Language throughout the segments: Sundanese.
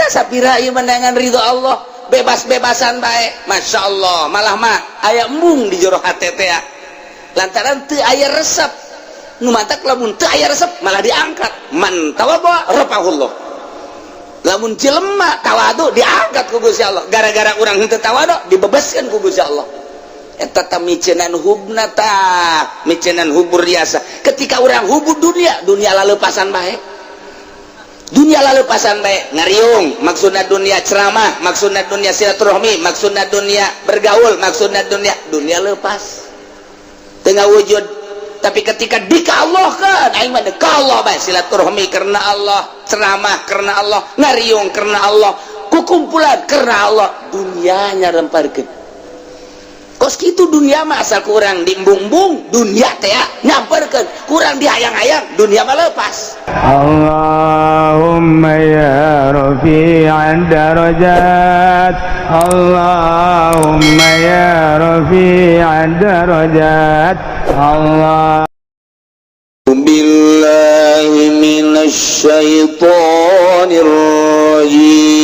Tah, sapira ieu menangan ridho Allah, bebas-bebasan bae. Masya Allah, malah mah aya embung di jero hate teh lantaran teu aya resep. Nu matak lamun teu aya resep malah diangkat. Man tawadhu rafa'ahullah. Lamun jelema tawadu, diangkat ku Gusti Allah. Gara-gara urang henteu tawadu, dibebaskan ku Gusti Allah. Eta tah micenan hubna, tah micenan hubur biasa. Ketika urang hubur dunia, dunia lalepasan bae, dunia lalepasan bae. Ngariung maksudna dunia, ceramah maksudna dunia, silaturahmi maksudna dunia, bergaul maksudna dunia, dunia lepas tengah wujud. Tapi ketika di Allah kan, aing mah ka Allah bae, silaturahmi karena Allah, ceramah karena Allah, ngariung karena Allah, kukumpulan karena Allah, dunianya remparkeun. Kos kitu dunia mah, asal kurang diembung-embung dunia teh nyamperkeun, kurang dihayang-hayang, dunia mah lepas. اللهم يا رفيع الدرجات، اللهم يا رفيع الدرجات، الله بالله من الشيطان الرجيم.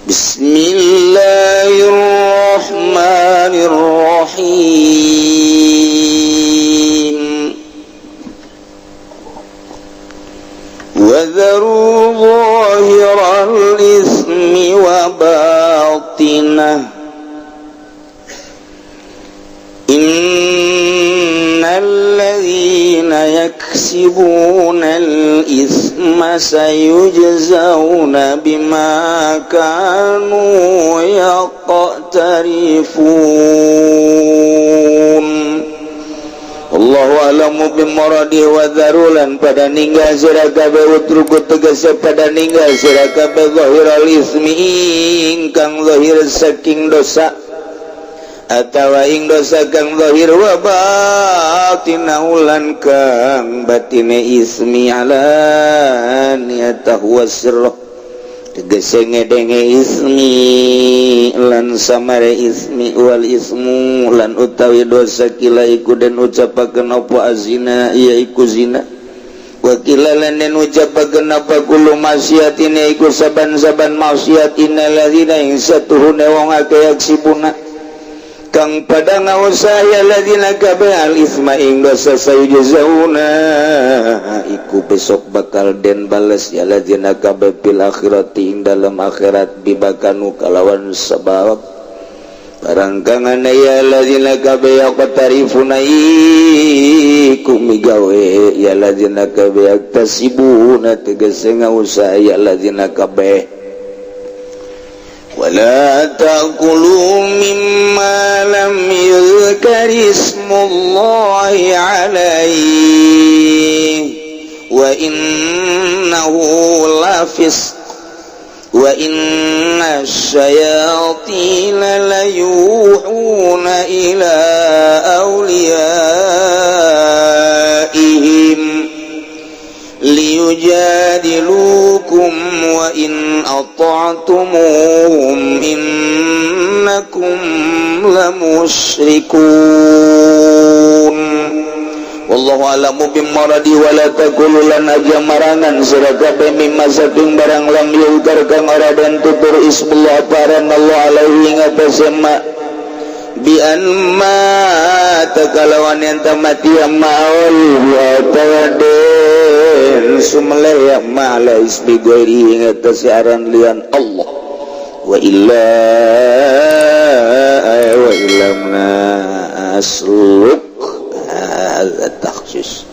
بسم الله الرحمن الرحيم. وذروا ظاهر الإثم وباطنه إن الذين يكسبون الإثم سيجزون بما كانوا يقترفون. Allahu a'lamu bimuradi. Wa dzaru, lan pada ninggal sira kabeh, utruku tegese pada ninggal sira kabeh, zahiral ismi ingkang zahir saking dosa atawa ing dosa kang zahir, wa batinahu lan kang batine ismi, alaniyatahu wa sirrah, tegese ngedenge ismi lan samare ismi. Wal ismu lan utawi dosa, kila iku den ucapakeun apa azina, iya iku zina, wa kila lan den ucapakeun apa kullu maksiatin, iku saban-saban maksiat. Innal ladzina, ing satuhune wong akeh, yaksibuna kang pada ngausaha ya ladzina kabeh, al isma ing dosa, sayujzauna iku besok bakal den bales ya ladzina kabeh, fil akhirati ing dalam akhirat, bima kanu kalawan sebab barang kang ana ya ladzina kabeh, yaqtarifuna iku migawe ya ladzina kabeh, yaktasibuna tegese ngausaha ya ladzina kabeh. ولا تأكلوا مما لم يذكر اسم الله عليه وإنه لفسق وإن الشياطين ليوحون إلى أوليائهم ليجادلوكم وإن أطعتموهم إنكم لمشركون. Wallahu a'lamu bimuradi. Wala taqulu lan aja marangan sira kabeh, mimma saking barang, lam yuzkar kang ora den tutur, ismullah paran Allah, alaihi ngatasé ma, bi an mata kalawan yang mati ya maul wa den sumeleh ya ma, ala ismi ghairi ngatasé aran lian Allah. Wa illa wa illam asluk hadza takhsis,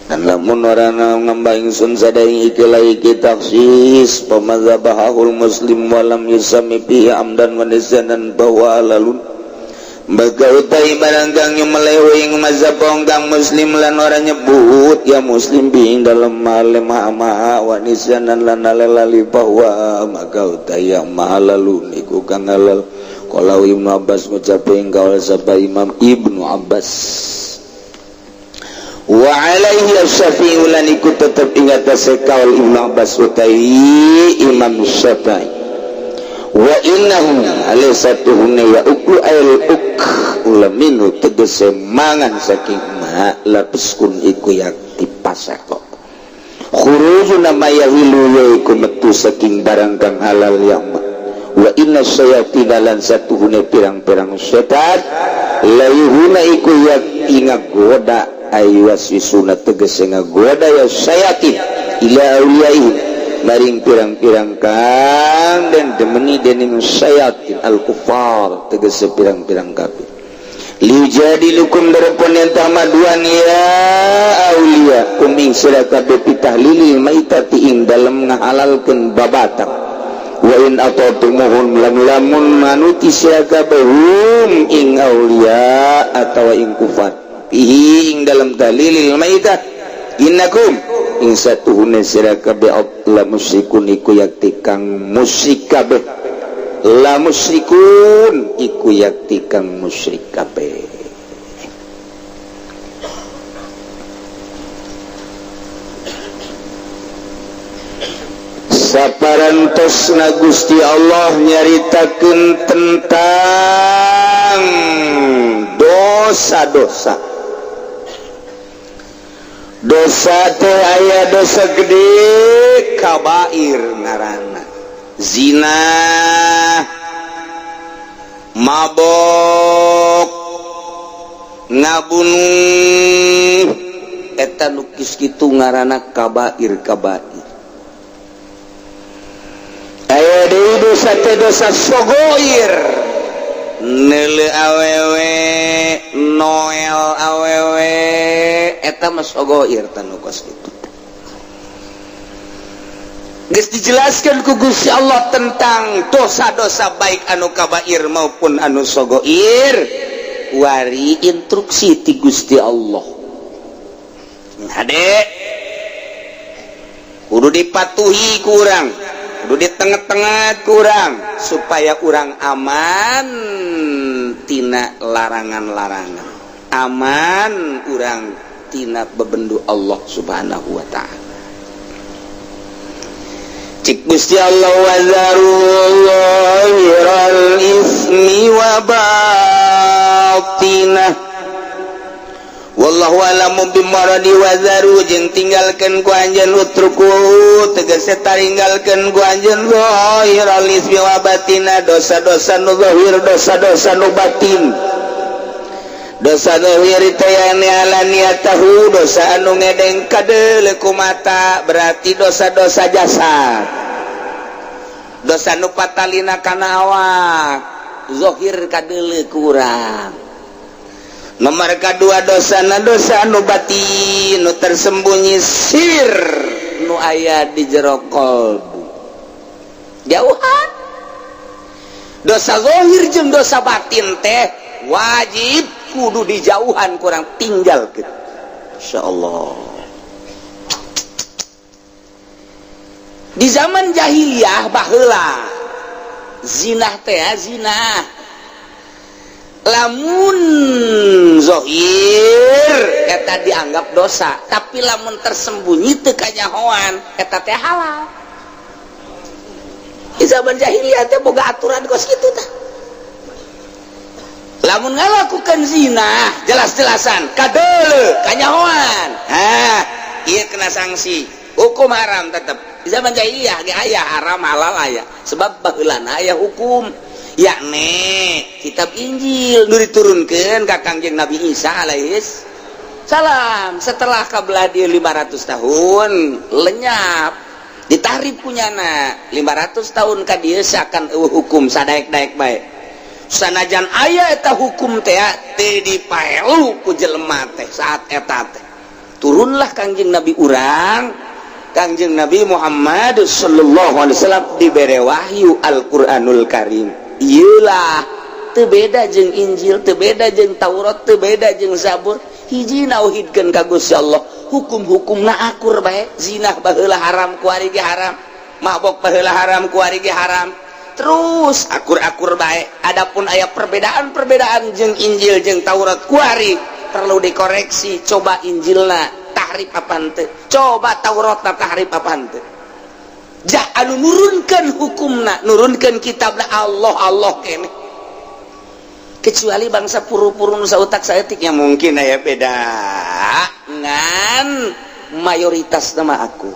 dan lamun ora ngambah ingsun sadaing ikilah iki takhsis, pamadzabahul muslim walam yusami fihi amdan wa nisyanan bahwa halalun. Maka utai barang kang nyumelewe ing mazhab kang muslim lan ora nyebut ya muslim bi ing dalem male ma ma wa nisyanan lan lali, bahwa maka utai yang mahalalun iku kang halal. Kalau Ibnu Abbas, ngucap ing kaul sapa Imam Ibnu Abbas. Wa alaihi asy-Syafi'i lan iku tetep ing atase kaul Ibnu Abbas utai Imam Syafi'i. Wa innahu alaysatuhunna ya uklu ayl uk ulaminu tegese mangan saking ma lapiskun iku yakti. Fasek khurujuna ma yahilu yaiku metu saking barang kang halal yang ma wa inna syayatina lan satuhune pirang-pirang setan layuhuna iku yak ngagoda aywaswisuna tegese ngagoda ya syayatin ila auliyaihim maring pirang-pirang kang dan demeni dening syayatin al-kufar tegese pirang-pirang kafir liujadilukum darepon yang tamaduan ya aulia kuming sira kabeh pitahlilil maitati ing dalem ngahalalkeun babatang wa in ata'tumuhum lam lamun manuti sira kabeh hum ing aulia atawa ing kufar fihi ing dalem tahlilil maitah innakum ing satuhune sira kabeh la musyrikun iku yakti kang musyrik kabeh la musyrikun iku yakti kang musyrik kabeh. Saparantosna Gusti Allah nyaritakeun tentang dosa-dosa. Dosa teh aya dosa gede kabair ngaranna. Zina, mabok, ngabunuh, eta nu kis kitu ngaranna kabair kabair. Aya deui dosa teh dosa sogoir, neuleu awewe, noel awewe, eta mah sogoir tah nu kos kitu. Geus dijelaskan ku Gusti Allah tentang dosa-dosa baik anu kabair maupun anu sogoir, wari instruksi ti Gusti Allah. Hade kudu dipatuhi kurang, kudu ditengah-tengah kurang supaya urang aman tina larangan-larangan, aman urang tina bebendu Allah Subhanahu wa ta'ala. Cik Gusti Allah wazaru zahiral ismi wa batinah wallahu alamu bimaradi wazaru jeung tinggalkeun ku anjeun utruku tegese taringgalkeun ku anjeun zahiral ismi wa batinah dosa-dosa nu zahir dosa-dosa nu batin. Dosa zahir teh alaniyatahu dosa anu ngedeng kadeuleu ku mata berarti dosa-dosa jasad. Dosa nu patalina kana awak zahir kadeuleu ku urang. Nomor kadua dosana dosa anu batin nu tersembunyi sir nu aya di jero kolbu. Jauhan dosa zahir jeung dosa batin teh wajib kudu dijauhan kurang tinggal gitu. Insyaallah. Di zaman jahiliyah baheula zinah teh zinah lamun zahir eta dianggap dosa, tapi lamun tersembunyi teu kanyahoan eta teh halal. Di zaman jahiliyah teh boga aturan kos kitu tah. Lamun ngalakukan zina jelas-jelasan kadeuleu kanyahoan, hah ieu kena sanksi hukum haram tetep. Di zaman jahiliyah ge aya haram halal aya, sebab baheulana aya hukum yakni kitab Injil nu diturunkeun ka Kangjeng Nabi Isa alaihis salam setelah kabelah dieu 500 tahun lenyap ditahrif kunyana 500 tahun ka dieu sakan eueuh hukum sadaek-daek bae. Sanajan aya eta hukum teh teu dipaelu ku jelema teh saat eta teh. Turunlah Kangjeng Nabi urang, Kangjeng Nabi Muhammad sallallahu alaihi wasallam dibere wahyu Al-Qur'anul Karim. Ieulah teu beda jeung Injil, teu beda jeung Taurat, teu beda jeung Zabur. Hiji nauhidkeun ka Gusti Allah, hukum-hukumna akur bae. Zinah baheula haram, kuari ge haram. Mabok baheula haram, kuari ge haram. Terus akur-akur bae. Adapun aya perbedaan-perbedaan jeung Injil jeung Taurat kuari perlu dikoreksi. Coba Injilna tahrif apaan teu, coba Tauratna tahrif apaan teu. Jah anu nurunkeun hukumna, nurunkeun kitabna Allah Allah keneh. Kecuali bangsa puru-puru nu sautak saeutik ya mungkin aya beda. Ngan Mayoritas nama aku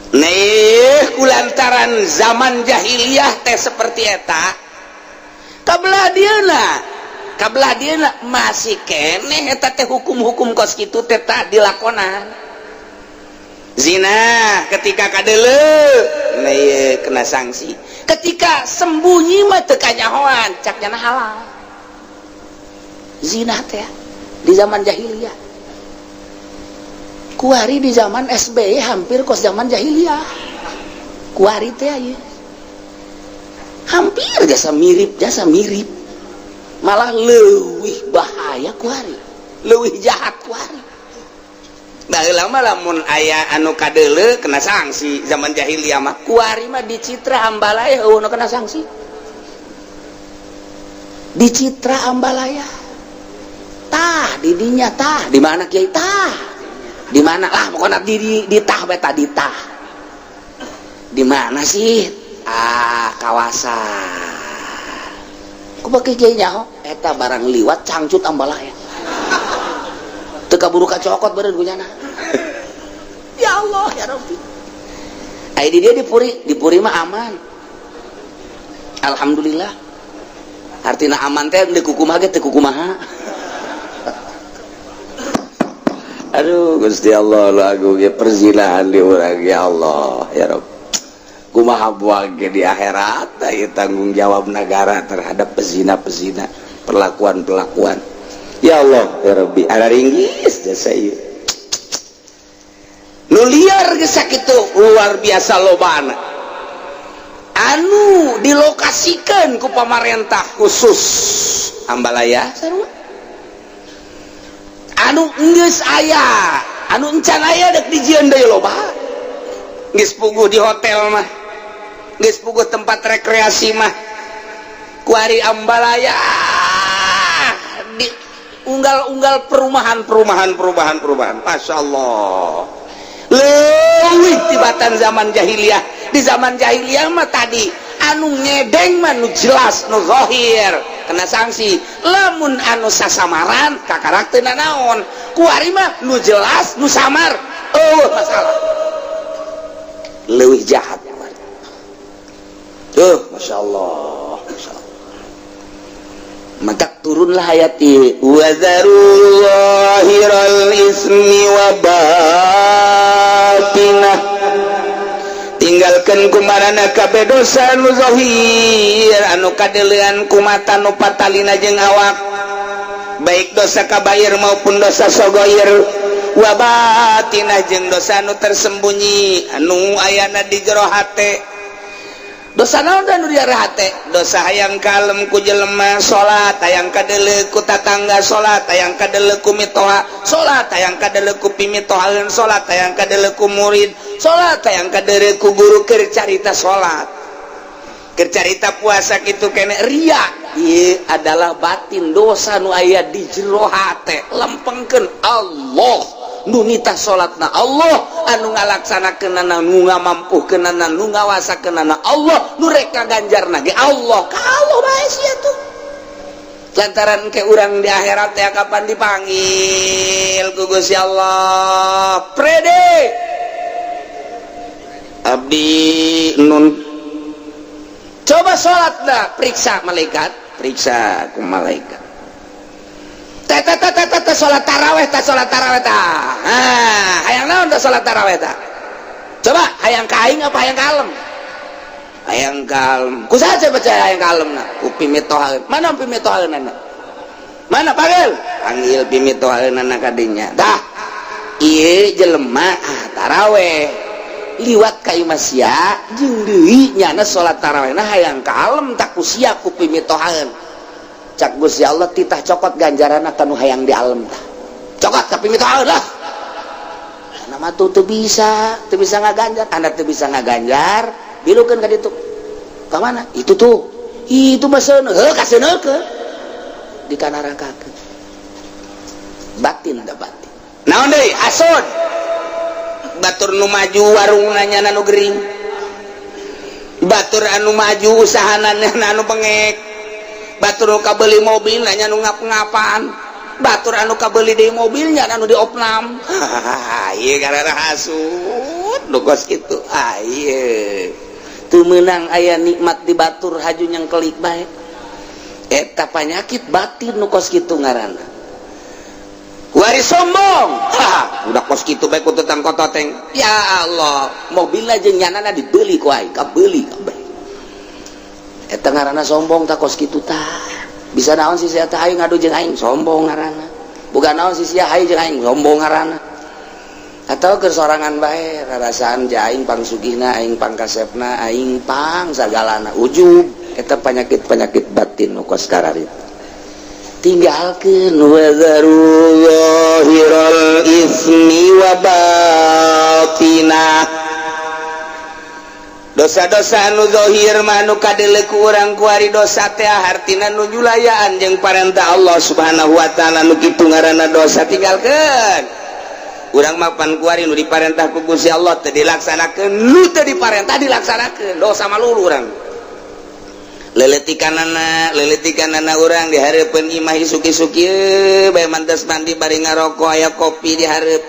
nih kulantaran zaman jahiliyah teh seperti eta. Kabelah dieuna, kabelah dieuna masih keneh eta teh hukum-hukum kos kitu teh tak dilakonan. Zina ketika kadeuleu, nah ieu kena sanksi. Ketika sembunyi mah teu kanyahoan, cak nyana halal zina teh di zaman jahiliyah. Kuari di zaman SBY hampir kos zaman jahiliyah. Kuari teh ieu hampir jasa mirip, jasa mirip, malah leuwih bahaya kuari, leuwih jahat kuari. Baheula mah lamun aya anu kadeuleu kena sanksi zaman jahiliyah mah. Kuari mah di Citra Ambalaya euweuh nu kena sanksi. Di Citra Ambalaya tah di dinya, tah di mana, Kiai? Tah di mana lah pokoknya, di tah beta, di tah di mana sih? Ah, kawasan ku pakai kiai nyaho eta barang liwat cangcut Ambalaya teu kaburu kacokot beureun ku nyana. Ya Allah, ya Rabbi. Ai di dia di Puri, di Puri mah aman, alhamdulillah. Artinya aman teh di kukumaha ge teu kukumaha. Aduh, Gusti Allah, lu agung ya perzinahan di urang. Ya Allah, ya Rabb, kumaha buang ge di akhirat ya tanggung jawab negara terhadap pezina-pezina, perlakuan-perlakuan. Ya Allah, ya Rabbi, ada ringgis jasa ieu nu liar geus sakitu luar biasa lobana anu dilokasikan ku pamarentah khusus Ambalaya sarua anu geus aya, anu encan aya dek dijieun deui loba. Geus puguh di hotel mah, geus puguh tempat rekreasi mah. Kuari Ambalaya di unggal-unggal perumahan, perumahan, perumahan, perumahan. Masya Allah, leuwih tibatan zaman jahiliyah. Di zaman jahiliyah mah tadi anu ngedeng mah nu jelas, nu zahir kena sanksi. Lamun anu sasamaran kakarak teu nanaon. Kuari mah nu jelas, nu samar euweuh masalah, leuwih jahat tuh. Masya Allah, Masya Allah. Maka turunlah ayat ieu, وذروا ظاهر الإثم وباطنه, tinggalkan kumarana kabeh dosa nu zahir anu kadeulean ku mata, nu patalina jeung awak, baik dosa kabair maupun dosa sogoir, وباطنه jeung dosa anu tersembunyi anu ayana di jero hate. Dosa naon dan nu di hate? Dosa hayang kalem ku jelema salat, hayang kadeuleu ku tatangga salat, hayang kadeuleu ku mitoha salat, hayang kadeuleu ku pimitohaeun salat, hayang kadeuleu ku murid salat, hayang kadeuleu ku guru keur carita salat, keur carita puasa kitu kene ria. Ieu adalah batin, dosa nu aya di jero hate. Lempengkeun Allah nu nitah salatna, Allah anu ngalaksanakeunana, nu ngamampuhkeunana, nu ngawasakeunana, Allah nu rek ngaganjarna ge Allah. Ka Allah bae sia tuh, lantaran ke urang di akhirat ya kapan dipanggil ku Gusti Allah, "Prede abdi nun, coba salat dah." Periksa malaikat, periksa ku malaikat. Teh teh teh teh teh, salat taraweh teh, salat taraweh teh. Ah, hayang naon teh salat taraweh teh? Coba, hayang ka aing apa hayang kalem? Hayang kalem. Ku saha percaya hayang kalem? Na ku pimitohaeun. Mana pimitohaeunana? Mana? Panggil, panggil pimitohaeunana kadinya. Tah, ieu jelema, ah, taraweh liwat ka imah sia jeung deui nyana salat tarawehna hayang kalem tak ku sia, ku pimitohaeun. Cak Gusti Allah, titah cokot ganjaran kanu hayang di alam tah, cokot ka pimitohaeun lah. Nama tuh teu bisa, teu bisa ngaganjar. Anda teu bisa ngaganjar, bilukeun ka ditu. Ka mana itu tuh? Itu mah seuneu heuh, kaseuneukeun dikanarakakeun. Batin da batin. Naon deui? Hasud. Batur nu maju warungna, nyana nu gering. Batur anu maju usahana, anu bengek. Batur nu kabeli mobil, nanya nu ngap-ngapan. Batur anu kabeli deui mobilnya anu diopnam. Ieu karena hasud nu kos kitu. Ah, ieu teu meunang aya nikmat di batur, haju nyengkelik bae. Eta panyakit batin nu kos kitu ngaranna. Wari sombong. Ha, udah kos kitu bae ku tetang kototeng. Ya Allah, mobilna jeung nyanana dibeli ku aing, kabeli kabeh. Eta ngaranna sombong tak kos kitu tah. Bisa naon sih sia teh, aing ngadu jeung aing, sombong ngaranna. Bukan naon sih sia, hayu jeung aing, sombong ngaranna. Atau keur sorangan bae rarasaan ja aing pang sugihna, aing pang kasepna, aing pang sagalana, ujub. Eta penyakit-penyakit batin nu kos kararitu. Tinggalkeun. Wadzaru zahiral ismi wa batinah. Dosa-dosa anu zahir mah anu kadeuleu ku urang kuari. Dosa teh hartina nu nyulayaan jeung parentah Allah Subhanahu wa taala, nu kitu ngaranna dosa, tinggalkeun. Urang mah pan kuari nu diparentah ku Gusti Allah teu dilaksanakeun, nu teu diparentah dilaksanakeun, dosa malulu urang. Leletikanana, leletikanana urang di hareupeun imah, isuk-isuk ieu bae mantas mandi bari ngarokok, aya kopi di hareup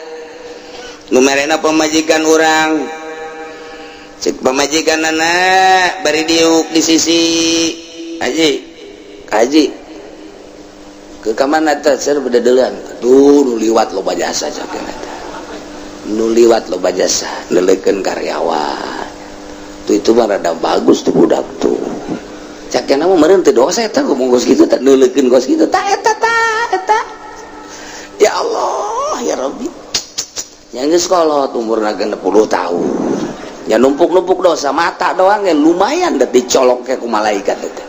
nu merena pamajikan urang. Cek pamajikanana bari diuk di sisi, "Haji, haji, ke kamana teh?" "Ser bededeulan tuh, nu liwat loba jasa," cek eta. "Nu liwat loba jasa, neuleukeun karyawan tuh, itu mah rada bagus tuh budak tuh," cak mah. Meureun teu dosa eta ngomong kos kitu tah, neuleukeun kos kitu tah, eta tah, eta. Ya Allah, ya Rabbi, yang geus kolot umurna 60 tahun ya numpuk-numpuk dosa. Mata doang ya lumayan dah dicolok ke ku malaikat eta.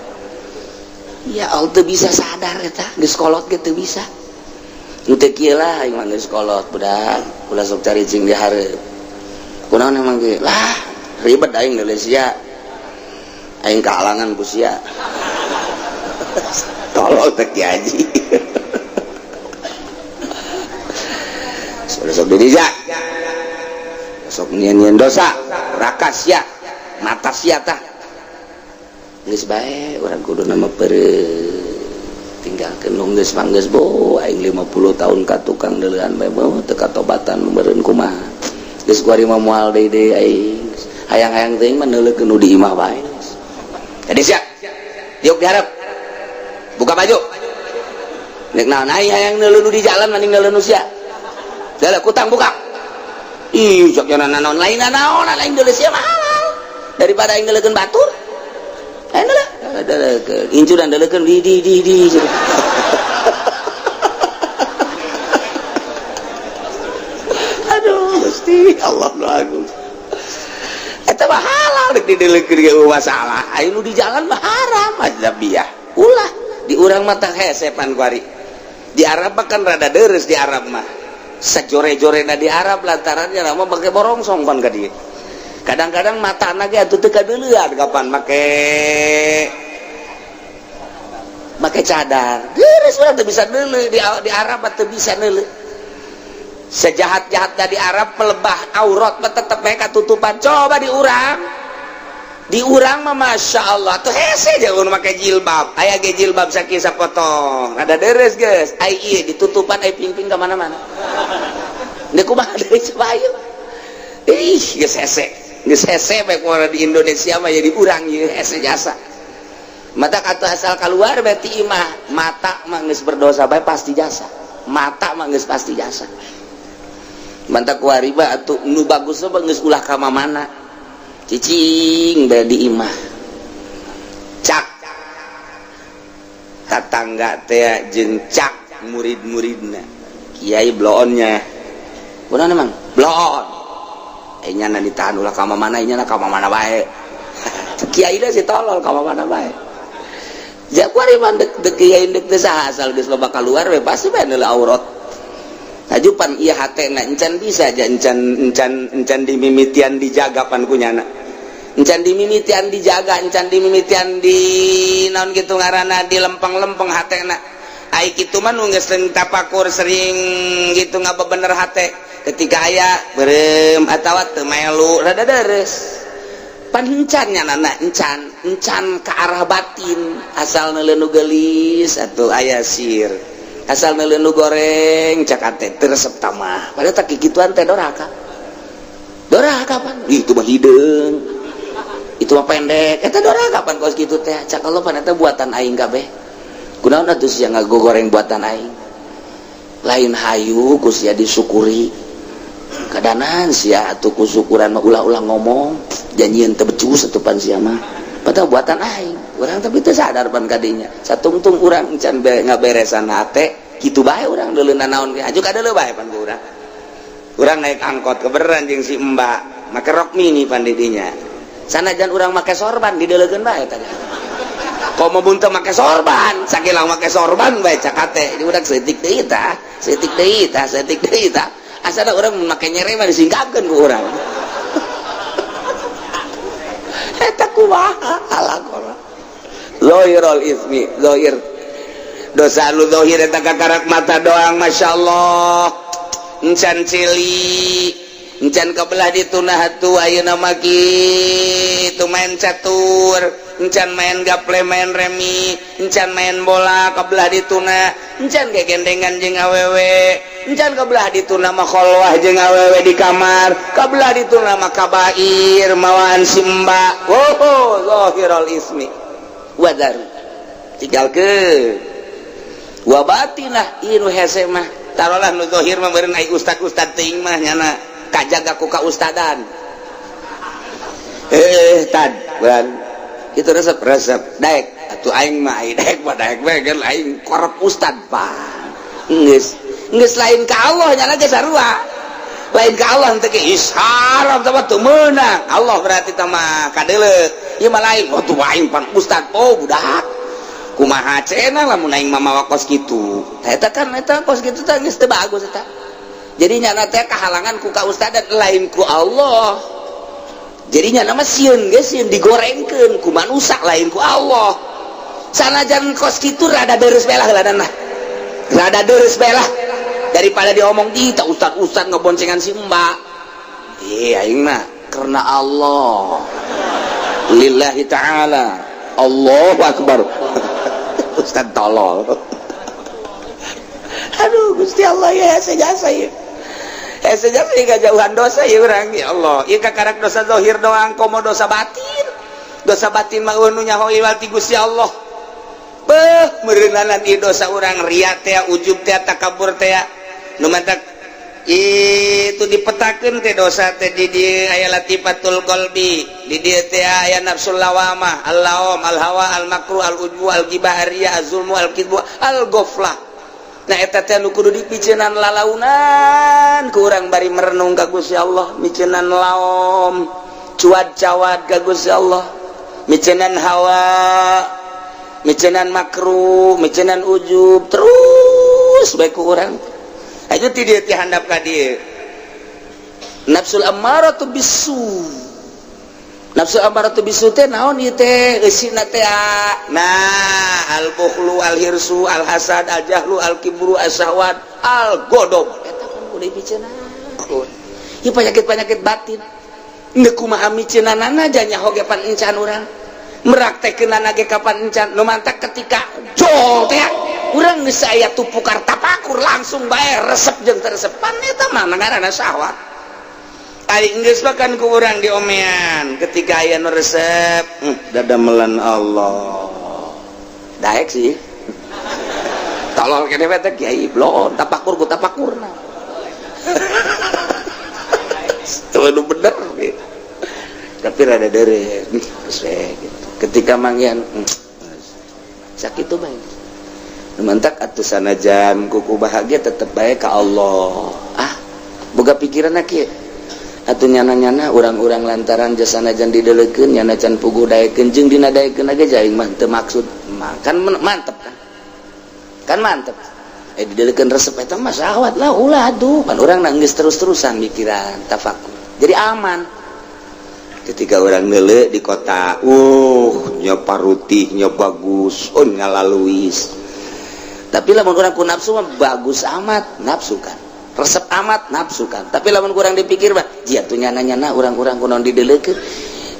Ya Allah, teu bisa sadar eta, geus kolot ge teu bisa. Nu teu kieu lah, aing mah geus kolot, budak ulah sok caricing di hareup. Kunaon emang ge lah, ribet aing deuleu sia, aing kahalangan ku sia. Tolol teh Ki Haji. Sudah sok diri, sok nyian-nyian dosa rakas sia, mata sia tah. Geus bae urang kudu nama pere tinggalkeun nu geus mah geus. Bo aing 50 tahun ka tukang deuleuan bae, bo teu katobatan, meureun kumaha. Geus kuari mah moal deui deui aing. Hayang-hayang teuing mah neuleukeun nu di imah bae. Jadi sia diuk diharap, buka baju. Nek naon aing hayang neuleuh nu di jalan mending neuleuh nu sia. Dalah kutang buka. Ih, cok jangan naon lain naon, lain deuleuh sia mah halal daripada aing neuleukeun batur. Eh, deuleuh deuleukeun incuran, deuleukeun di di di di. Aduh Gusti Allah nu agung, eta mah halal dek dideuleukeun ge masalah. Aing nu di jalan mah haram ajnabiyah. Ulah di urang mah tah hese pan kuari. Di Arab mah kan rada deres, di Arab mah sajore-jorena di Arab lantarannya mah make borongsong pan ka dieu. Kadang-kadang matana ge atuh teu kadeuleuan kapan make make cadar. Deres, urang teu bisa neuleuh. Di Arab mah teu bisa neuleuh. Sejahat-jahatnya di Arab melebah aurat mah tetep mereka tutupan. Coba di urang, di urang mah masya Allah tuh hese jangan make jilbab, aya ge jilbab sakieu sapotong ada deres geus. Ai ieu ditutupan, ai pingping ka mana-mana. Deuk kumaha deui coba ayo? Ih, geus hese, geus hese bae kumaha di Indonesia mah, jadi urang ieu hese jasa mata kata asal keluar berarti imah. Mata mah geus berdosa bae pasti jasa, mata mah geus pasti jasa. Mantap kuari mah atuh nu bagus mah geus ulah ka mana, cicing bae di imah. Cak tatangga teh jeung cak murid-muridna, "Kiai bloonnya kunaon emang bloon?" Eh, nyana ditahan ulah ka mana, nyana ka mana bae. Kiai si tolol ka mana bae. Ja kuari mah dek dek kiai dek teu saha, asal geus loba keluar we pasti bae neuleuh aurat. Hajupan ieu hatena encan bisa aja, encan encan encan dimimitian dijaga pan ku nyana. Encan dimimitian dijaga, encan dimimitian di naon gitu ngaranna, di lempeng-lempeng hatena. Ai kitu mah nu geus sering tapakur, sering gitu ngabebener hate, ketika aya beureum atawa teu melu rada deres pan encan nyanana, encan encan ke arah batin. Asal neuleuh nu geulis atuh aya sir. Asal neuleuh nu goreng, cak ate teu resep tamah. Padahal tak kikituan teh doraka. Doraka pan? Ih, itu mah hideung. Itu mah pendek. Eta doraka pan kos kitu teh. Cak Allah, pan eta buatan aing kabeh. Kunaon atuh sia ngagoreng buatan aing? Lain hayu ku sia disyukuri. Kadanan sia atuh ku syukuran mah ulah-ulah ngomong. Janjian teu becus atuh pan sia mah. Padahal buatan aing. Urang tapi teu sadar pan kadinya. Satungtung urang can ngaberesan hate, kitu bae urang deuleuh naon ge. Aju kadeuleuh bae pan ku urang. Urang naik angkot keberan jeung si Mbak, make rok mini pan di dinya. Sanajan urang make sorban, dideuleukeun bae tadi. Komo mun teu make sorban, sakilang make sorban bae cak hate. Di urang saeutik deui tah, saeutik deui tah, saeutik deui tah. Asana urang make nyere mah disingkapkeun ku urang. Eta kumaha alakora. Zahirul ismi, zahir. Dosa lu zahir eta kakarak mata doang, masyaallah. Encan cili, encan kebelah ditunah atuh ayeuna mah kitu main catur, encan main gaple, main remi, encan main bola kebelah dituna, encan gegendengan jeung awewe, encan kebelah dituna mah kholwah jeung awewe di kamar, kebelah dituna mah kabair mawaan simba. Oh, zahirul ismi. Wadar. Tinggalkeun. Wa batinah ieu nu hese mah. Tarolah nu zahir mah meureun ai ustad-ustad teuing mah nyana kajaga ku kaustadan. Eh, tad, bulan itu resep resep daek atuh aing mah, ai daek mah daek bae kan aing korep ustad pan. Geus geus lain ka Allah nyana ge sarua. Lain ka Allah teh ge haram teh mah teu meunang. Allah berarti teh mah kadeuleu. Ieu mah lain, oh tuh aing pan ustad. Oh budak. Kumaha cenah lamun aing mah mawa kos kitu. Tah eta kan eta kos kitu teh geus teu bagus eta. Jadi nyana teh kahalangan ku kaustadan, lain ku Allah. Jadi nyana mah sieun ge sieun digorengkeun ku manusia, lain ku Allah. Sanajan kos kitu rada deres belah heula nah. Rada deres belah daripada diomong di tak ustad-ustad ngeboncengan si mbak. Iya aing mah karena Allah. Lillahi ta'ala. Allahu akbar. Ustad tolol. Aduh Gusti Allah ya jasa ya. Hese jasa ya jauhan dosa ya urang ya Allah. Ieu kakarak dosa zahir doang, komo dosa batin. Dosa batin mah nu nyaho iwal ti Gusti Allah. Beuh meureunanan ieu dosa urang, riya teh, ujub teh, takabur teh. Nu mantak itu dipetakeun teh dosa teh di dieu aya latifatul qalbi, di dieu teh aya nafsul lawamah, al-laum, al-hawa, al-makruh, al-ujbu, al-ghibah, ar-riya, az-zulmu, al-kidbu, al-ghaflah. Nah eta teh nu kudu dipiceunan lalaunan ku urang bari merenung ka Gusti Allah, miceunan laom, cuad-cawad ka Gusti Allah, miceunan hawa, miceunan makruh, miceunan ujub, terus bae ku urang. Aja ti dieu ti handap ka dieu. Nafsul ammaratu bisu. Nafsu ammaratu bisu teh naon ieu teh eusina teh? Nah, al bukhlu, al hirsu, al hasad, al jahlu, al kibru, as syahwat, al godob. Eta kan kudu dipiceunan. Ieu penyakit-penyakit batin. Ndek kumaha miceunanana aja nyaho ge pan encan urang. Meraktekeunana ge kapan encan. Nu mantak ketika jol teh urang geus aya tupukar tapakur langsung bae resep jeung teresepan eta mah ngaranna syahwat. Ari geus mah kan ku urang diomean ketika aya nu resep, dadamelan Allah. Daek sih. Tolol kene teh kiai blon tapakur ku tapakurna. Tuh nu bener gitu. Tapi rada dere gitu. Ketika manggihan sakitu bae. Mantak atuh sanajan kuku bahagia tetep bae ka Allah. Ah, boga pikiran kieu. Atuh nyana-nyana urang-urang lantaran jasanajan dideleukeun nyana can puguh daekeun jeung dina daekeun ge aing mah teu maksud. Kan mantep kan. Kan mantep. Eh dideleukeun resep eta mah syahwat lah ulah atuh. Pan urang geus terus-terusan mikiran tafakur. Jadi aman. Ketika orang neuleuh di kota, nya parutihnya bagus, oh ngalaluis. Tapi lamun urang ku nafsu mah bagus amat, nafsu kan. Resep amat, nafsu kan. Tapi lamun kurang dipikir mah, jia tuh nyana-nyana urang-urang kunaon dideleukeun.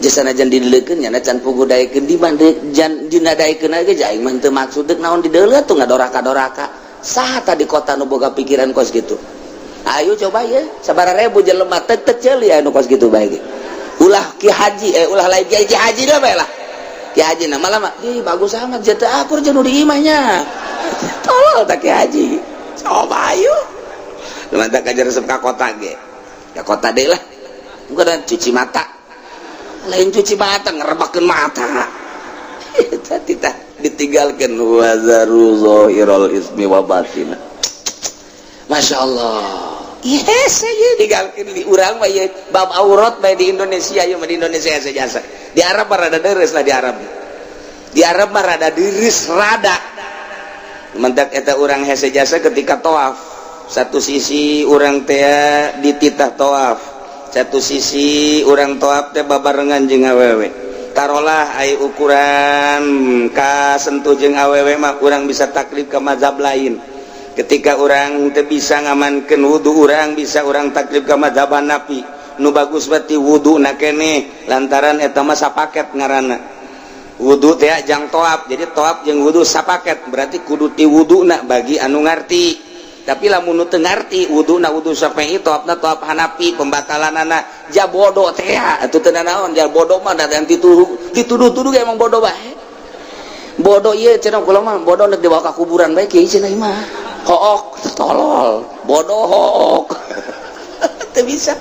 Jasanajan dideleukeun nyana can puguh daekeun di jan dina daekeun ge aing mah teu maksud deuk naon dideuleu tuh ngadoraka-doraka. Saha tadi kota nu boga pikiran kos gitu? Ayo coba ya, sabaraha ribu jelema teu teu ceuli anu kos gitu bae ge. Ulah ki haji, eh, ulah lain kiai, ki haji dah bae lah. Ki haji nah malah mah, ih, bagus amat jatuh akur jeung nu di imahnya. Tolol tak ki haji. Coba ayo. Mantap kajar resep ka kota ge. Ka kota deui lah. Bukan cuci mata. Lain cuci mata, ngerebakeun mata. Eta titah ditinggalkan wa dzaru zahiral ismi wa batina. Masya Allah. Yes, saya tinggalkan di urang mah ieu bab aurat bae di Indonesia ieu mah, di Indonesia saja jasa. Di Arab mah rada deres lah di Arab. Di Arab mah rada deres rada. Mentak eta urang hese jasa ketika tawaf. Satu sisi urang teh dititah tawaf. Satu sisi urang tawaf teh babarengan jeung awewe. Tarolah ai ukuran kasentuh jeung awewe mah urang bisa taklid ke mazhab lain. Ketika orang teu bisa ngamankeun wudu, urang bisa urang taklid ke mazhab Hanafi. Nu bagus berarti wudu na keneh, lantaran eta mah sapaket ngaranna. Wudu teh jang toap, jadi toap jeung wudu sapaket, berarti kudu ti wuduna bagi anu ngarti. Tapi lamun nu teu ngarti, wuduna wudu Syafi'i, toapna toap Hanafi, pembatalanana ja bodoh teh atuh teu naon. Ja bodoh mah da dituduh dituduh-tuduh emang bodoh bae. Bodoh ieu cenah kula mah, bodoh nek dibawa ka kuburan bae kieu cenah mah. Hook tolol, bodoh hook. Teu bisa.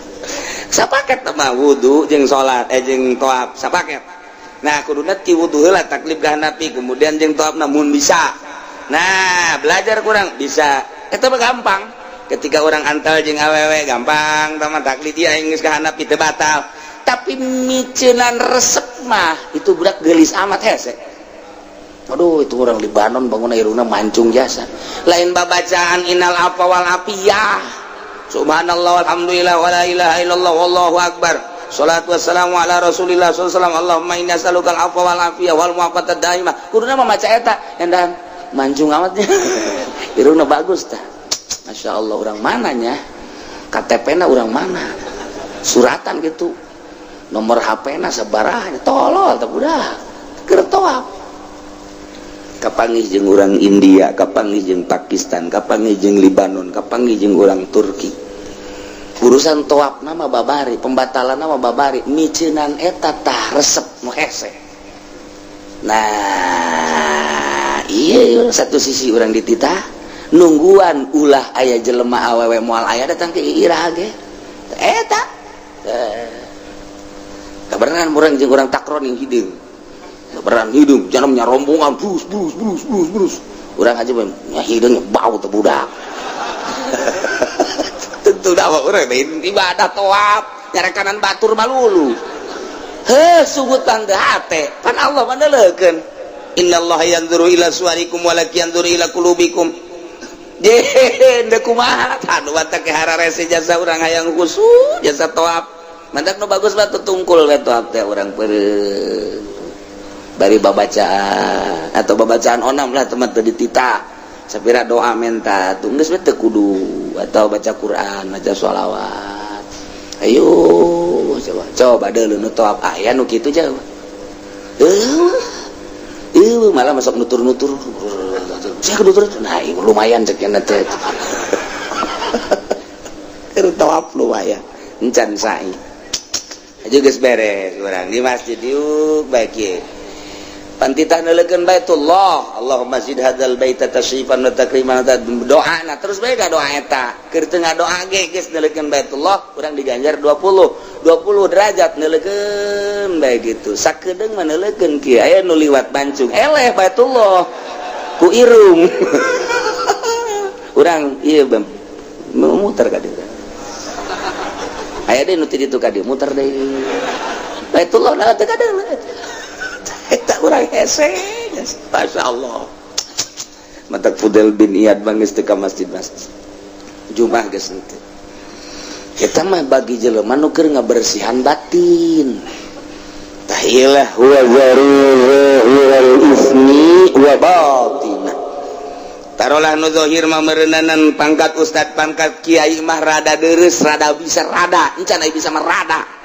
Sapaket mah wudu jeung salat, eh, jeung toap sapaket. Nah, kuduna ti wudu heula taklid ka Hanafi, kemudian jeung toap namun bisa. Nah, belajar kurang bisa. Eta mah gampang. Ketika orang antal jeung awewe gampang, tama taklid ieu aing geus ka Hanafi teu batal. Tapi miceunan resep mah itu budak geulis amat hese. Aduh, itu orang Libanon bangun irungna mancung jasa. Lain babacaan innal afwa wal afiyah. Subhanallah, alhamdulillah, wala ilaha illallah, wallahu akbar. Salatu wassalamu ala Rasulillah sallallahu alaihi wasallam. Allahumma inni as'aluka al-afwa wal afiyah wal mu'afata daimah. Kuduna mah maca eta, endan mancung amatnya. Irungna bagus tah. Masya Allah, orang mananya? KTP na orang mana? Suratan gitu. Nomor HP na sabaraha? Tolol tah budak. Keur toap. Kapanggih jeung urang India, kapanggih jeung Pakistan, kapanggih jeung Libanon, kapanggih jeung urang Turki. Urusan toap nama babari, pembatalan nama babari, miceunan eta tah resep nu hese. Nah, iya, satu sisi orang dititah nungguan ulah aya jelema awewe, moal aya datang ke iraha ge. Eta. Eh. Kabarenan urang jeung urang takron yang hideung. Kabarenan hideung, jangan rombongan brus brus brus brus brus. Urang aja nya hideung bau teh budak. Tentu dah urang ibadah toap nyarekanan batur malulu. Heh, sugut tang hate, pan Allah mandeleukeun. Innallaha yanzuru ila suwarikum walakin yanzuru ila qulubikum. Je, deuk kumaha? Aduh, batak ke hararese jasa urang hayang khusyuk jasa toap. Mantak nu bagus batu tungkul we toap teh urang peureum. Bari babacaan atau babacaan onam lah teman teu ditita. Sapira doa menta tuh geus we teu kudu atau baca Quran, baca sholawat. Ayo coba coba deuleu nu toap aya nu kitu jauh. Malah masuk nutur-nutur. Saya nutur, nah lumayan cek teh. Keur tawaf lumayan. Encan sa'i. Aja geus beres urang di masjid yuk baik ye. Pantitah neuleukeun Baitullah, Allahumma zid hadzal baita tasyrifan wa takriman, doa nah terus bae doa eta. Keur teu ngadoa ge geus neuleukeun Baitullah, urang diganjar 20 20 derajat neuleukeun bae gitu. Sakedeung mah neuleukeun kieu aya nu liwat mancung eleh Baitullah ku irung. Urang ieu muter ka dieu. Aya deui nu ti ditu ka dieu muter deui. Baitullah na teu kadeuleu. Eta urang hese. Masya Allah. Matak Fudel bin Iyad bangis teu ka masjid-masjid. Jumat geus henteu. Kita mah bagi jelema nu keur ngabersihan batin. Tahilah wa zahiral ismi wa batinah. Tarolah nu zahir mah meureunanan pangkat ustad, pangkat kiai mah rada deres, rada bisa rada, encan aya bisa mah rada.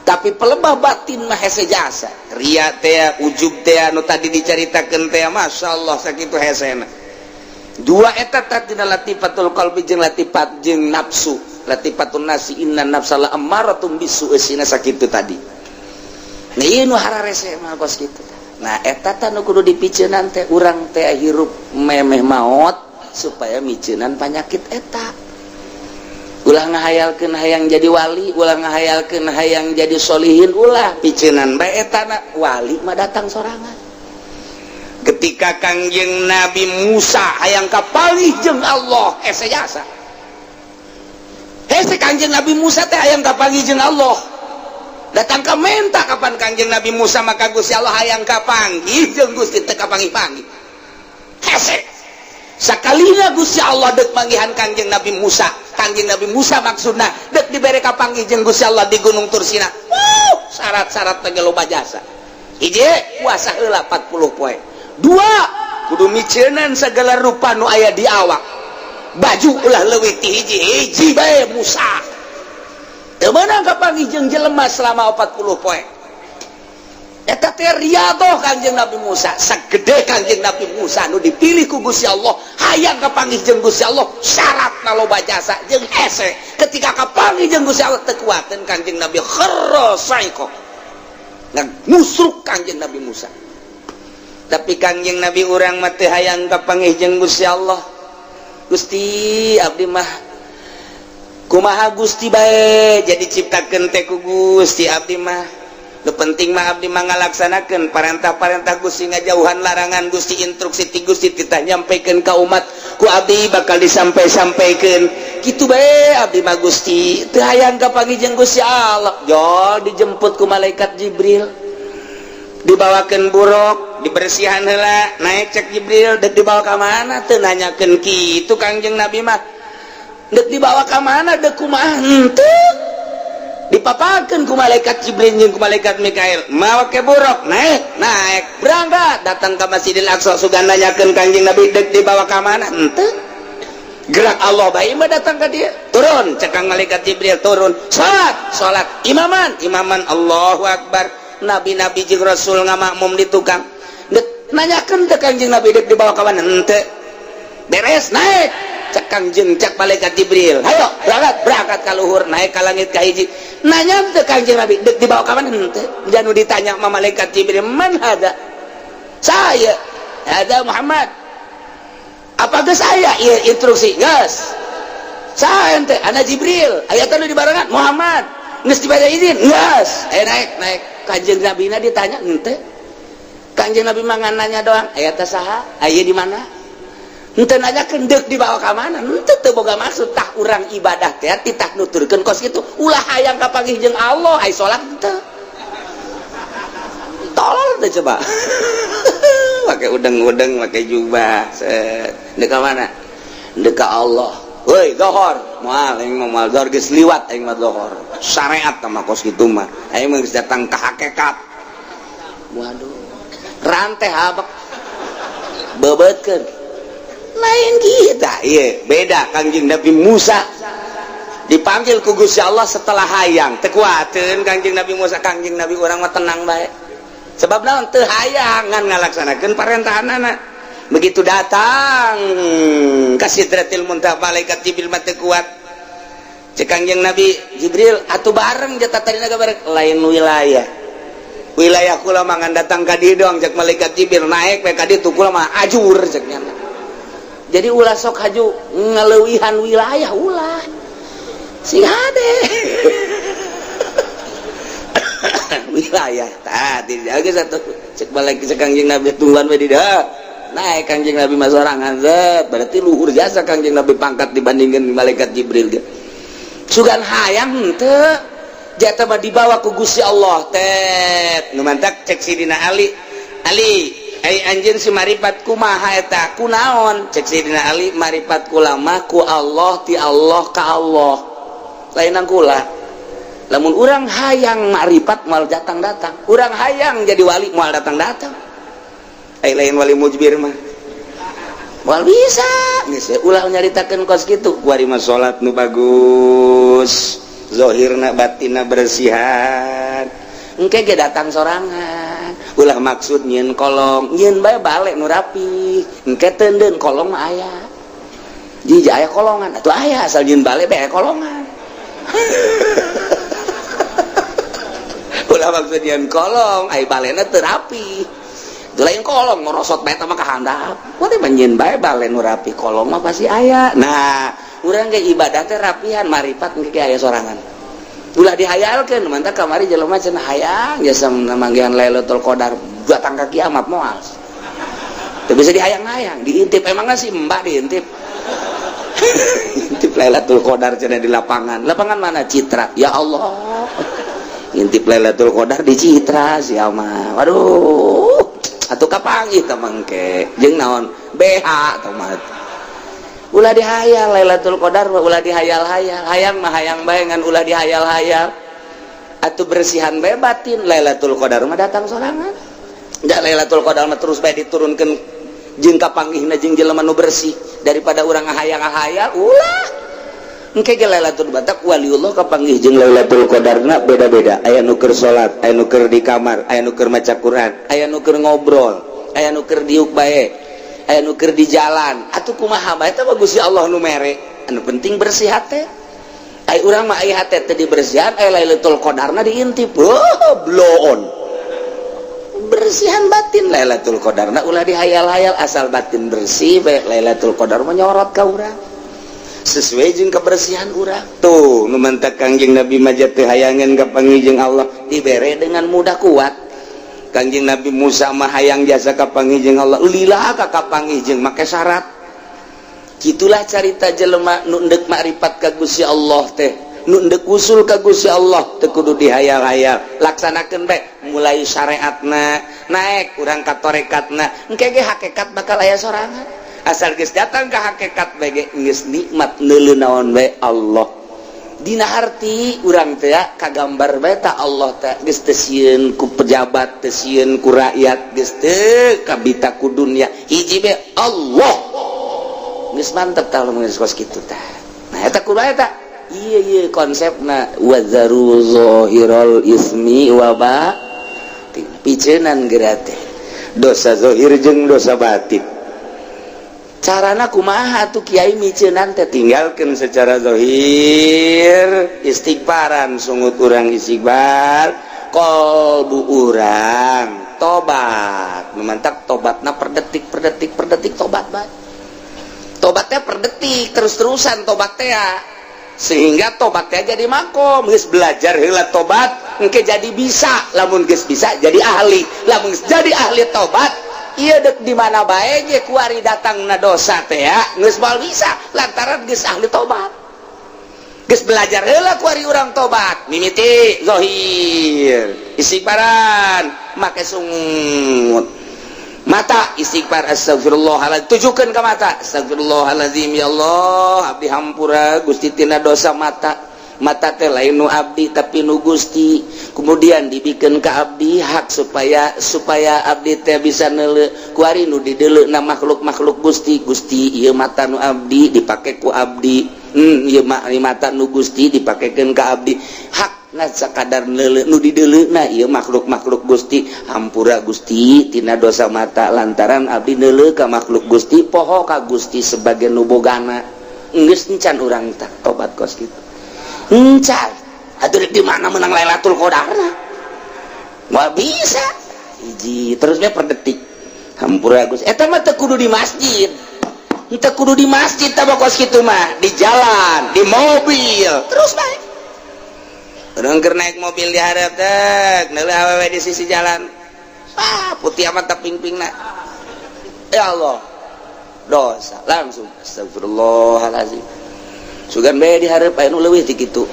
Tapi pelebah batin mah hese jasa. Ria teh, ujub teh nu tadi dicaritakeun teh, masyaallah sakitu hesena. Dua eta tina latifatul qalbi jeung latifat jeung nafsu, latifatun nafsi, inna nafsa la ammaratum bisu, eusina sakitu tadi. Nah, ieu nu hararese mah kos kitu. Nah, eta tah nu kudu dipiceunan teh, urang teh hirup memeh maot supaya miceunan panyakit eta. Ulah ngahayalkeun hayang jadi wali, ulah ngahayalkeun hayang jadi solihin, ulah, piceunan bae eta na, wali mah datang sorangan. Ketika Kangjeng Nabi Musa hayang kapanggih jeung Allah, hese jasa, hese. Kangjeng Nabi Musa teh hayang kapanggih jeung Allah, datang ke menta kapan Kangjeng Nabi Musa, maka Gusti Allah hayang kapanggih jeung Gusti, teu kapanggih-panggih, hese. Sakalina Gusti Allah dek manggihan Kangjeng Nabi Musa, Kangjeng Nabi Musa maksudna dek dibere kapanggih jeung Gusti Allah di Gunung Tursina. Wuh, syarat-syarat teh loba jasa. Hiji, puasa heula 40 poe. Dua, kudu miceunan segala rupa nu aya di awak, baju ulah leuwih ti hiji, hiji bae. Musa teu meunang kapanggih jeung jelema selama 40 poe. Eta teh riyadhah Kangjeng Nabi Musa. Sagede Kangjeng Nabi Musa nu dipilih ku Gusti Allah, hayang kapanggih jeung Gusti Allah, syaratna loba jasa jeung hese. Ketika kapanggih jeung Gusti Allah, teu kuateun Kangjeng Nabi, kharra saiqo, ngusruk Kangjeng Nabi Musa. Tapi Kangjeng Nabi urang mah teu hayang kapanggih jeung Gusti Allah. Gusti, abdi mah kumaha Gusti bae, jadi ciptakeun teh ku Gusti. Abdi mah nu penting mah abdi mah ngalaksanakeun parentah-parentah Gusti, ngajauhan larangan Gusti, instruksi ti Gusti titah nyampaikan ka umat, ku abdi bakal disampai-sampaikan, kitu bae abdi mah Gusti, teu hayang kapanggih jeung Gusti Allah. Jol dijemput ku malaikat Jibril, dibawakeun buruk, dibersihan heula, naik. Cek Jibril, dek dibawa ka mana? Teu nanyakeun kitu Kangjeng Nabi mah. Dek dibawa ka mana, dek kumaha, henteu. Dipapakeun ku malaikat Jibril jeung ku malaikat Mikail, mawa ke buruk, naik, naik, berangkat, datang ke Masjidil Aqsa. Sugan nanyakeun Kangjeng Nabi dek dibawa ka mana, henteu. Gerak Allah bae mah datang ka dia. Turun, cek kang malaikat Jibril, turun, salat, salat, imaman, imaman, Allahu Akbar. Nabi-nabi jeung Rasul ngamakmum di tukang. Dek nanyakeun teh Kangjeng Nabi dek dibawa ka mana, henteu. Beres, naik, cek Kangjeng, cek malaikat Jibril, hayo berangkat, berangkat ka luhur, naik ka langit ka hiji. Nanya teh Kangjeng Nabi dek dibawa ka mana, henteu. Janu ditanya sama malaikat Jibril, man hada? Saya ada Muhammad. Apa geus aya ieu instruksi? Geus. Saya ente ana Jibril, aya teh nu dibarengan Muhammad. Geus dibaca izin? Geus. Eh, naik, naik. Kanjeng Nabi na ditanya henteu. Kanjeng Nabi mah ngan nanya doang, aya teh saha? Aya di mana? Henteu nanyakeun deuk dibawa ka mana? Henteu, teu boga maksud. Tah, urang ibadah teh titah nuturkeun kos kitu. Ulah hayang kapanggih jeung Allah, ai salat henteu. Tolol teh coba. Pakai udeng-udeng, pakai jubah, set. Dek ka mana? Dek ka Allah. Woi, dohor. Moal, aing mah moal dohor, geus liwat aing mah dohor. Syariat mah kos kitu mah. Aing mah geus datang ka hakikat. Waduh. Rantai habak. Bebeutkeun. Lain kita, iya, beda. Kangjeng Nabi Musa dipanggil ku Gusti Allah setelah hayang, teu kuateun Kangjeng Nabi Musa. Kangjeng Nabi urang mah tenang bae. Sebab naon? Teu hayang, ngan ngalaksanakeun parentahanana. Begitu datang ka Sidratil Muntaha, malaikat Jibril mah teu kuat. Cek Kangjeng Nabi Jibril, atuh bareng jatah tadi bareng, lain wilayah. Wilayah kula mah ngan datang ka dieu doang, cek malaikat Jibril, naik we ka ditu, kula mah ajur, cek nya. Jadi ulah sok haju ngaleuwihan wilayah, ulah. Sing hade. Wilayah tadi dijaga satu, cek balik cek Kangjeng Nabi, tungguan we di dieu. Naik Kangjeng Nabi mah sorangan, zet. Berarti luhur jasa Kangjeng Nabi pangkat dibandingkan malaikat Jibril ge. Sugan hayang henteu. Jatah mah dibawa ku Gusti Allah tet. Nu mantak cek Sidina Ali, Ali, ai anjeun si maripat kumaha eta? Kunaon? Cek Sidina Ali, maripat kula mah ku Allah, ti Allah ka Allah. Lainan kula. Lamun urang hayang maripat moal datang-datang. Urang hayang jadi wali moal datang-datang. Ai lain wali mujbir mah. Moal bisa. Geus ulah nyaritakeun kos kitu. Kuari mah salat nu bagus. Zohirna batinna bersihan. Engke ge datang sorangan. Ulah maksud nyieun kolong, nyieun bae bale nu rapi. Engke teundeun kolong mah aya. Jiji aya kolongan atuh aya, asal nyieun bale bae kolongan. Ulah maksud nyieun kolong, ai balena teu rapi. Itu lain kolong ngorosot bae mah ka handap. Wah teh nyieun bae bale nu rapi, kolong mah pasti aya. Nah, urang ge ibadah teh rapihan, maripat engke aya sorangan. Ulah dihayalkeun, mantap kamari jelema cenah hayang jasa manggihan Lailatul Qadar datang ka kiamat moal. Teu bisa dihayang-hayang, diintip emangna si Mbak diintip. Intip Lailatul Qadar cenah di lapangan. Lapangan mana? Citra. Ya Allah. Intip Lailatul Qadar di Citra sia mah. Waduh. Atuh kapanggih teh mangke. Jeung naon? BH teh mah. Ulah dihayal Lailatul Qadar mah ulah dihayal-hayal. Hayang mah hayang bae ngan ulah dihayal-hayal. Atuh bersihan bae batin, Lailatul Qadar mah datang sorangan. Da Lailatul Qadar mah terus bae diturunkeun jeung kapanggihna jeung jelema nu bersih daripada urang ngahayang-ngahayal ulah. Engke ge Lailatul Batak waliullah kapanggih jeung Lailatul Qadarna beda-beda. Aya nu keur salat, aya nu keur di kamar, aya nu keur maca Quran, aya nu keur ngobrol, aya nu keur diuk bae, aya nu keur di jalan. Atuh kumaha bae eta mah Gusti Allah nu mere. Anu penting bersih hate. Ai urang mah ai hate teh dibersihan, ai Lailatul Qadarna diintip. Oh, bloon. Bersihan batin Lailatul Qadarna ulah dihayal-hayal, asal batin bersih bae Lailatul Qadar mah nyorot ka urang. Sesuai jeung kebersihan urang. Tuh nu mantak Kangjeng Nabi mah teu hayangeun ka panggih jeung Allah dibere dengan mudah kuat. Kangjeng Nabi Musa mah hayang jasa ka panggih jeung Allah lila ka kapanggih jeung make syarat. Kitulah carita jelema nu endek makrifat ka Gusti Allah teh, nu endek usul ka Gusti Allah teu kudu dihayal-hayal, laksanakeun bae mulai syariatna naik urang ka torekatna, engke ge hakikat bakal aya sorangan. Asal geus datang ka hakikat bae ge geus nikmat neuleu naon bae Allah. Dina harti urang teh kagambar bae ta Allah teh geus teu sieun ku pejabat, teu sieun ku rakyat, geus teu kabita ku dunya, hiji bae Allah. Geus mantep tah lamun geus kos kitu tah. Nah eta kumaha eta? Ieu ieu konsepna wazaru zahiral ismi wa batin. Piceunan geura teh dosa zahir jeung dosa batin. Carana kumaha tuh kiai miceunan teh? Tinggalkeun secara zahir, istighfaran, sungut urang istighfar, kolbu urang tobat, memantak tobatna per detik per detik per detik tobat bae. Tobatnya per detik terus-terusan tobat teh, sehingga tobatnya jadi makom. Geus belajar heula tobat engke jadi bisa, lamun geus bisa jadi ahli, lamun geus jadi ahli tobat ieu dek di mana bae ge kuari datangna dosa teh ya geus moal bisa lantaran geus ahli tobat. Geus belajar heula kuari urang tobat mimiti zahir istighfaran make sungut mata istighfar astagfirullahaladzim, tujukan ke mata astagfirullahaladzim, ya Allah abdi hampura Gusti tina dosa mata. Mata teh lain nu abdi tapi nu Gusti, kemudian dibikin ke abdi hak supaya supaya abdi teh bisa neuleu kuari nu dideuleu na makhluk-makhluk Gusti. Gusti ieu mata nu abdi dipake ku abdi, ieu mata nu Gusti dipakekeun ka abdi, hak nah sakadar neuleu nu dideuleuna ieu makhluk-makhluk Gusti, hampura Gusti tina dosa mata lantaran abdi neuleu ka makhluk Gusti, poho ka Gusti sebagai nu bogana. Geus encan urang tah tobat kos kitu encan atuh di mana menang Lailatul Qadarna moal bisa. Hiji terusnya per detik hampura Gusti, eta mah teu kudu di masjid, teu kudu di masjid tah kos kitu mah, di jalan, di mobil terus bae. Urang keur naik mobil di hareup teh neuleuh awewe di sisi jalan, ah putih amat ping-pingna, ya Allah dosa langsung astagfirullahalazim, sugan bae di hareup aya nu leuwih ti kitu.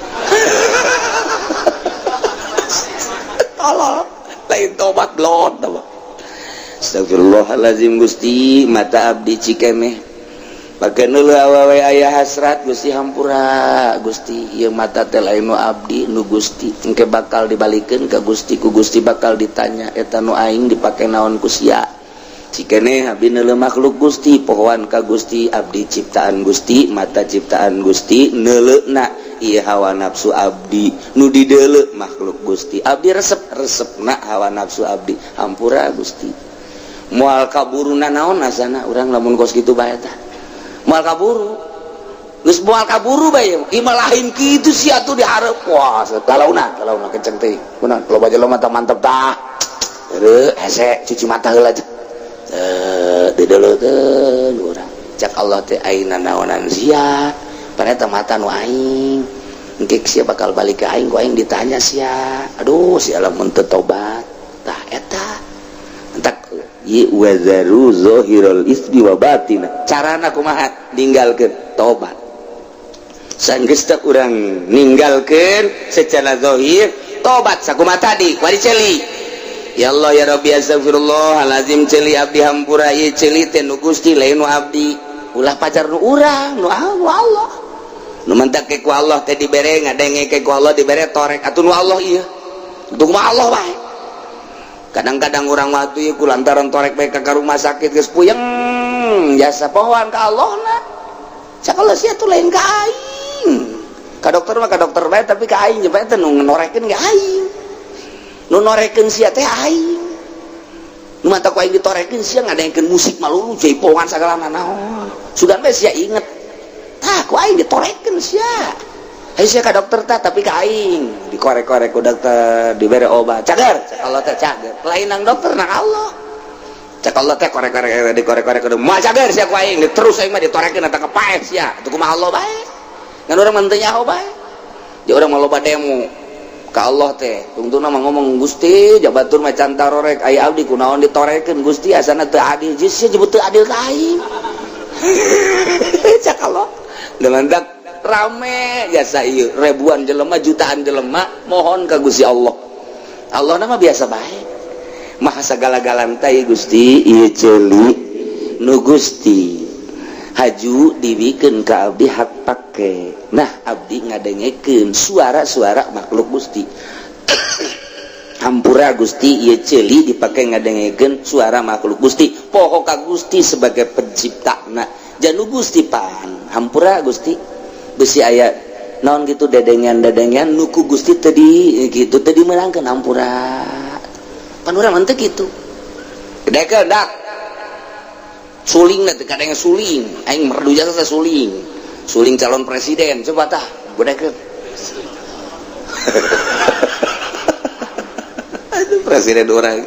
Tolol lain tobat blon tobat. Astagfirullahalazim Gusti mata abdi cikemeh pake neuleuh awewe aya hasrat, Gusti hampura Gusti ieu mata teh lain nu abdi nu Gusti, engke bakal dibalikeun ka Gusti, ku Gusti bakal ditanya eta nu aing dipake naon ku sia. Cikene abdi neuleuh makhluk Gusti, pohoan ka Gusti, abdi ciptaan Gusti, mata ciptaan Gusti, neuleuhna Ieu hawa nafsu abdi nu dideuleu makhluk Gusti, abdi resep resepna hawa nafsu abdi, hampura Gusti. Moal kaburu naon asana urang lamun kos kitu bae tah, moal kaburu geus, moal kaburu bae. Ieu mah lain kitu sia tuh dihareup. Wah, lalauna lalauna kenceng teh kunaon, loba jelema tah mantep tah. Heueuh, hese cuci mata heula teh, dideuleukeun urang. Cak Allah teh, aina naonan sia? Ternyata mata nu aing, engke sia bakal balik ke aing, ku aing ditanya sia. Aduh, sia lamun teu tobat tah eta entak ye. Wazaru zahirul ismi wa batina. Carana kumaha? Ninggalkeun, tobat. Sanggeus teh urang ninggalkeun secara zahir, tobat sakumaha tadi wari ceuli, ya Allah, ya Rabbi, astagfirullahalazim, ceuli abdi hampura, ieu ceuli teh nu Gusti, lain nu abdi. Ulah pacar nu urang, nu Allah. Nu mentak ku Allah teh dibere ngadenge, ku Allah dibere torek atuh nu Allah ieu, untuk mah Allah bae. Kadang-kadang orang waktu ieu ku lantaran torek bae ka rumah sakit geus puyeng jasa pohoan ka Allah na. Cak Allah, sia tuh lain ka aing, ka dokter mah ka dokter bae, tapi ka aing bae teh nu norekeun ge aing, nu norekeun sia teh aing. Nu mata ku aing ditorekeun, sia ngadengkeun musik malulu, jaipongan sagala naon, sugan bae sia inget. Tah, ku aing ditorekeun sia. Hayu sia ka dokter tah, tapi ka aing dikorek-korek ku dokter, dibere obat, cager. Cak Allah teh cager, lain nang dokter, nang Allah. Cak Allah teh korek-korek, dikorek-korek kudu moal cager sia ku aing, terus aing mah ditorekeun eta kepaeh sia. Atuh kumaha Allah bae? Ngan urang mah teu nyaho bae. Di urang mah loba demo ka Allah teh, tungtungna mah ngomong, "Gusti, jabatur mah can tarorek, aya abdi kunaon ditorekeun Gusti? Asana teu adil." Sia jebut teu adil ka aing. Cak Allah dengan dak rame jasa ieu, ribuan jelema, jutaan jelema mohon ka Gusti Allah. Allah nama biasa bae, maha sagala-galana teh. Gusti, ieu ceuli nu Gusti haju dibikeun ka abdi hak pake. Nah, abdi ngadengekeun suara-suara makhluk Gusti, hampura Gusti, ieu ceuli dipake ngadengekeun suara makhluk Gusti, poho ka Gusti sebagai pencipta. Nah, janu Gusti pan hampura Gusti, besi aya naon gitu, dedengan-dedengan nu ku Gusti tadi gitu tadi meulangkeun, hampura. Pan urang mah teu kitu. Gedekeun dak suling teh, kadang suling aing merdu jasa teh, suling suling calon presiden. Coba tah gedekeun. Aduh, presiden orang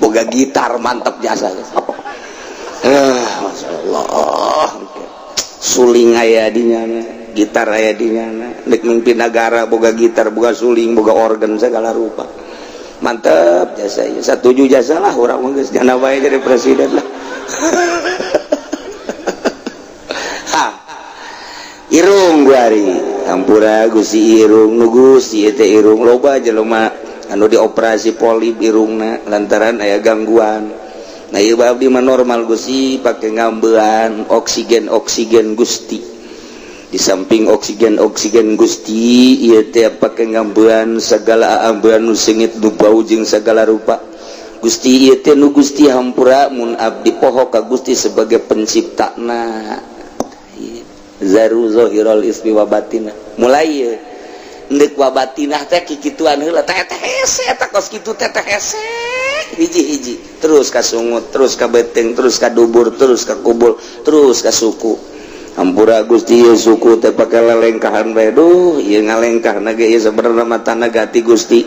boga gitar, mantap jasa. Eh, Masya Allah, suling aya di nyana, gitar aya di nyana. Dek mimpin negara boga gitar, boga suling, boga organ segala rupa, mantep jasa ya. Satuju jasa lah urang mah, geus jana bae jadi presiden lah. Ha, irung guari, hampura Gusti, irung nu Gusti teh irung. Loba jelema anu dioperasi polip irungna lantaran aya gangguan. Nah, ieu abdi mah normal Gusti, pake ngambean oksigen oksigen Gusti. Di samping oksigen oksigen Gusti, ieu teh pake ngambean segala ambean nu seungit, nu bau jeung segala rupa Gusti. Ieu teh nu Gusti, hampura mun abdi poho ka Gusti sebagai penciptana. Zaru zahirul ismi wa batina. Mulai ieu ndek wa batinah teh kikituan heula teh teh hese eta kos kitu teh teh hese, hiji-hiji terus ka sungut, terus ka beteng, terus ka dubur, terus ka kubul, terus ka suku. Hampura Gusti, ieu suku teh pake lelengkahan bae. Duh, ieu ngalengkah ge ieu sebenarnya mah tanah gati Gusti,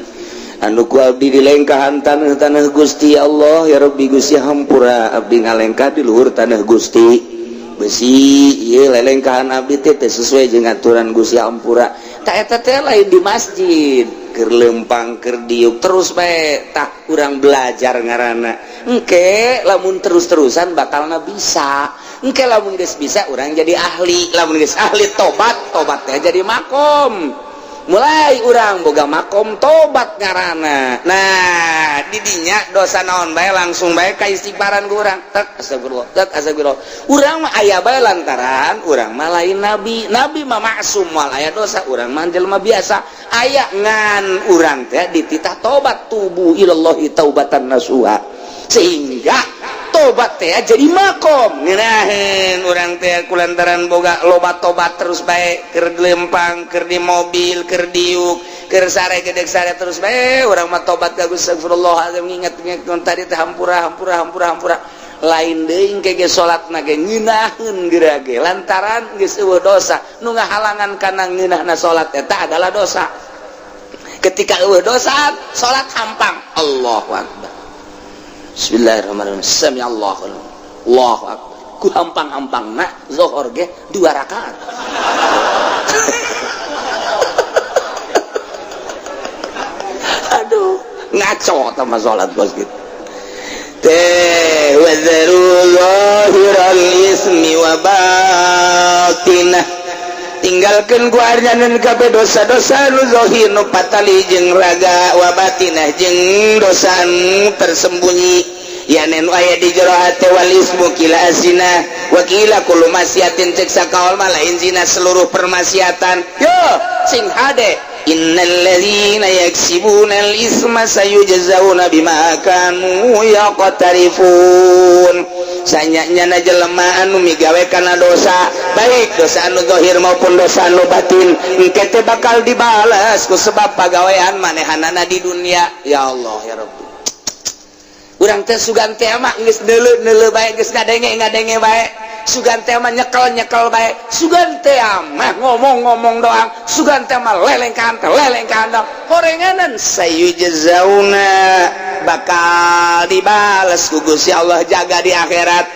anu ku abdi dilengkahan tanah-tanah Gusti. Ya Allah, ya Rabbi, Gusti, hampura abdi ngalengkah di luhur tanah Gusti. Besi ieu lelengkahan abdi teh teu sesuai jeung aturan Gusti, hampura. Tak eta teh lain di masjid, keur lempang, keur diuk terus bae. Tah, urang belajar ngaranna. Engke lamun terus-terusan bakalna bisa. Engke lamun geus bisa, urang jadi ahli. Lamun geus ahli, tobat. Tobat teh jadi makom. Mulai urang boga makom tobat ngaranna. Nah, didinya dosa naon bae langsung bae ka istighfaran ku urang, tek astagfirullah, tek astagfirullah. Urang mah aya bae lantaran urang mah lain nabi. Nabi mah maksum, moal aya dosa. Urang mah jelema biasa, aya ngan urang teh dititah tobat, tubu ilallahi taubatan nasuha, sehingga Tobat teh jadi makom ngeunaheun urang teh kulantaran boga loba tobat terus bae, keur lempang, keur di mobil, keur diuk, keur sare gedeg sare terus bae urang mah tobat ka Gusti, astagfirullahalazim, nginget-nginget tadi teh, hampura, hampura, hampura, hampura. Lain deui engke ge salatna ge ngeunaheun geura ge, lantaran geus eueuh dosa nu ngahalangan kana ngeunahna salat eta adalah dosa. Ketika eueuh dosa, salat hampang, Allahu akbar, bismillahirrahmanirrahim, sami Allahu, Allahu akbar, ku hampang-hampangna zohor ge dua rakaat. Aduh, ngaco sama salat bos gitu teh. Wadharu zahiral ismi wa batinah, tinggalkan ku arjanan kabeh dosa-dosa nu zahir nu patali jeung raga, wa batinah jeung dosa nu tersembunyi, ya nu aya di jero hate. Wal ismu kila azina wa kila kullu maksiatin, cek sakaol mah lain zina, seluruh permaksiatan. Yo sing hade, innal ladzina yaksibuna al isma sayujzauna bima kanu yaqtarifun. Sanyanya jelema anu migawe kana dosa, baik dosa anu zahir maupun dosa anu batin, engke teh bakal dibalas ku sebab pagawean manehanana di dunia. Ya Allah, ya Rabbi, urang teh sugan teh mah geus neuleu-neuleu bae, geus ngadenge-ngadenge bae, sugan teh mah nyekel-nyekel bae, sugan teh mah ngomong-ngomong doang, sugan teh mah lelengkahan teh lelengkahan doang, horenganan. Sayujzauna, bakal dibales ku Gusti Allah jaga di akhirat.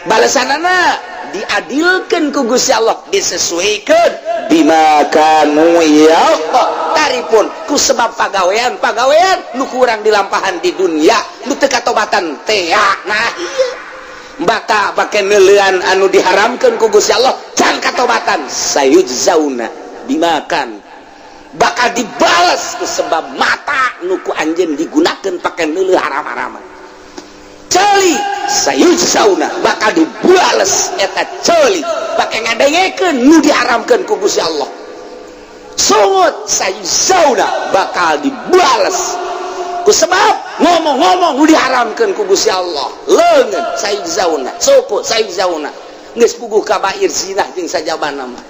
Balesanana diadilkan ku Gusti Allah, disesuaikan bima kanu yaqtarifun, ku sebab pagawean pagawean nu kurang dilampahan di dunia, nu teu katobatan teh. Nah iya, baka pake neuleuan anu diharamkeun ku Gusti Allah, can katobatan, sayujzauna bimakan, bakal dibales ku sebab mata nu ku anjeun digunakeun pake neuleuh haram-haraman. Ceuli, sayujzauna, bakal dibales eta ceuli pake ngadengekeun nu diharamkeun ku Gusti Allah. Sungut, sayujzauna, bakal dibales ku sebab ngomong-ngomong nu diharamkeun ku Gusti Allah. Leungeun, sayujzauna. Suku, sayujzauna. Geus puguh kabair zina jeung sajabana mah.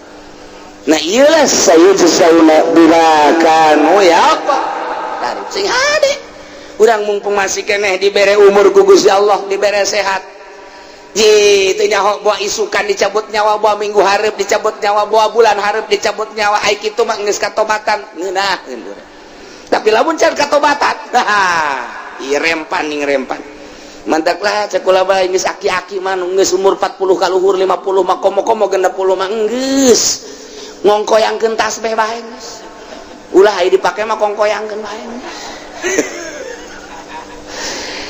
Nah iyalah, sayujzauna bima kanu yaqtarifun. Sing hade urang, mumpung masih keneh dibere umur ku Gusti Allah, dibere sehat. Ji teu nyaho boa isukan dicabut nyawa, boa minggu hareup dicabut nyawa, boa bulan hareup dicabut nyawa. Ai kitu mah geus katobatan ngeunaheun urang. Tapi lamun can katobatan, ieu rempan ning rempan. Mantaklah cek kula bae, geus aki-aki mah nu geus umur 40 kaluhur, 50 mah, komo-komo 60 mah, geus ngongkoyangkeun tasbeh bae geus. Ulah aya dipake mah, kongkoyangkeun bae.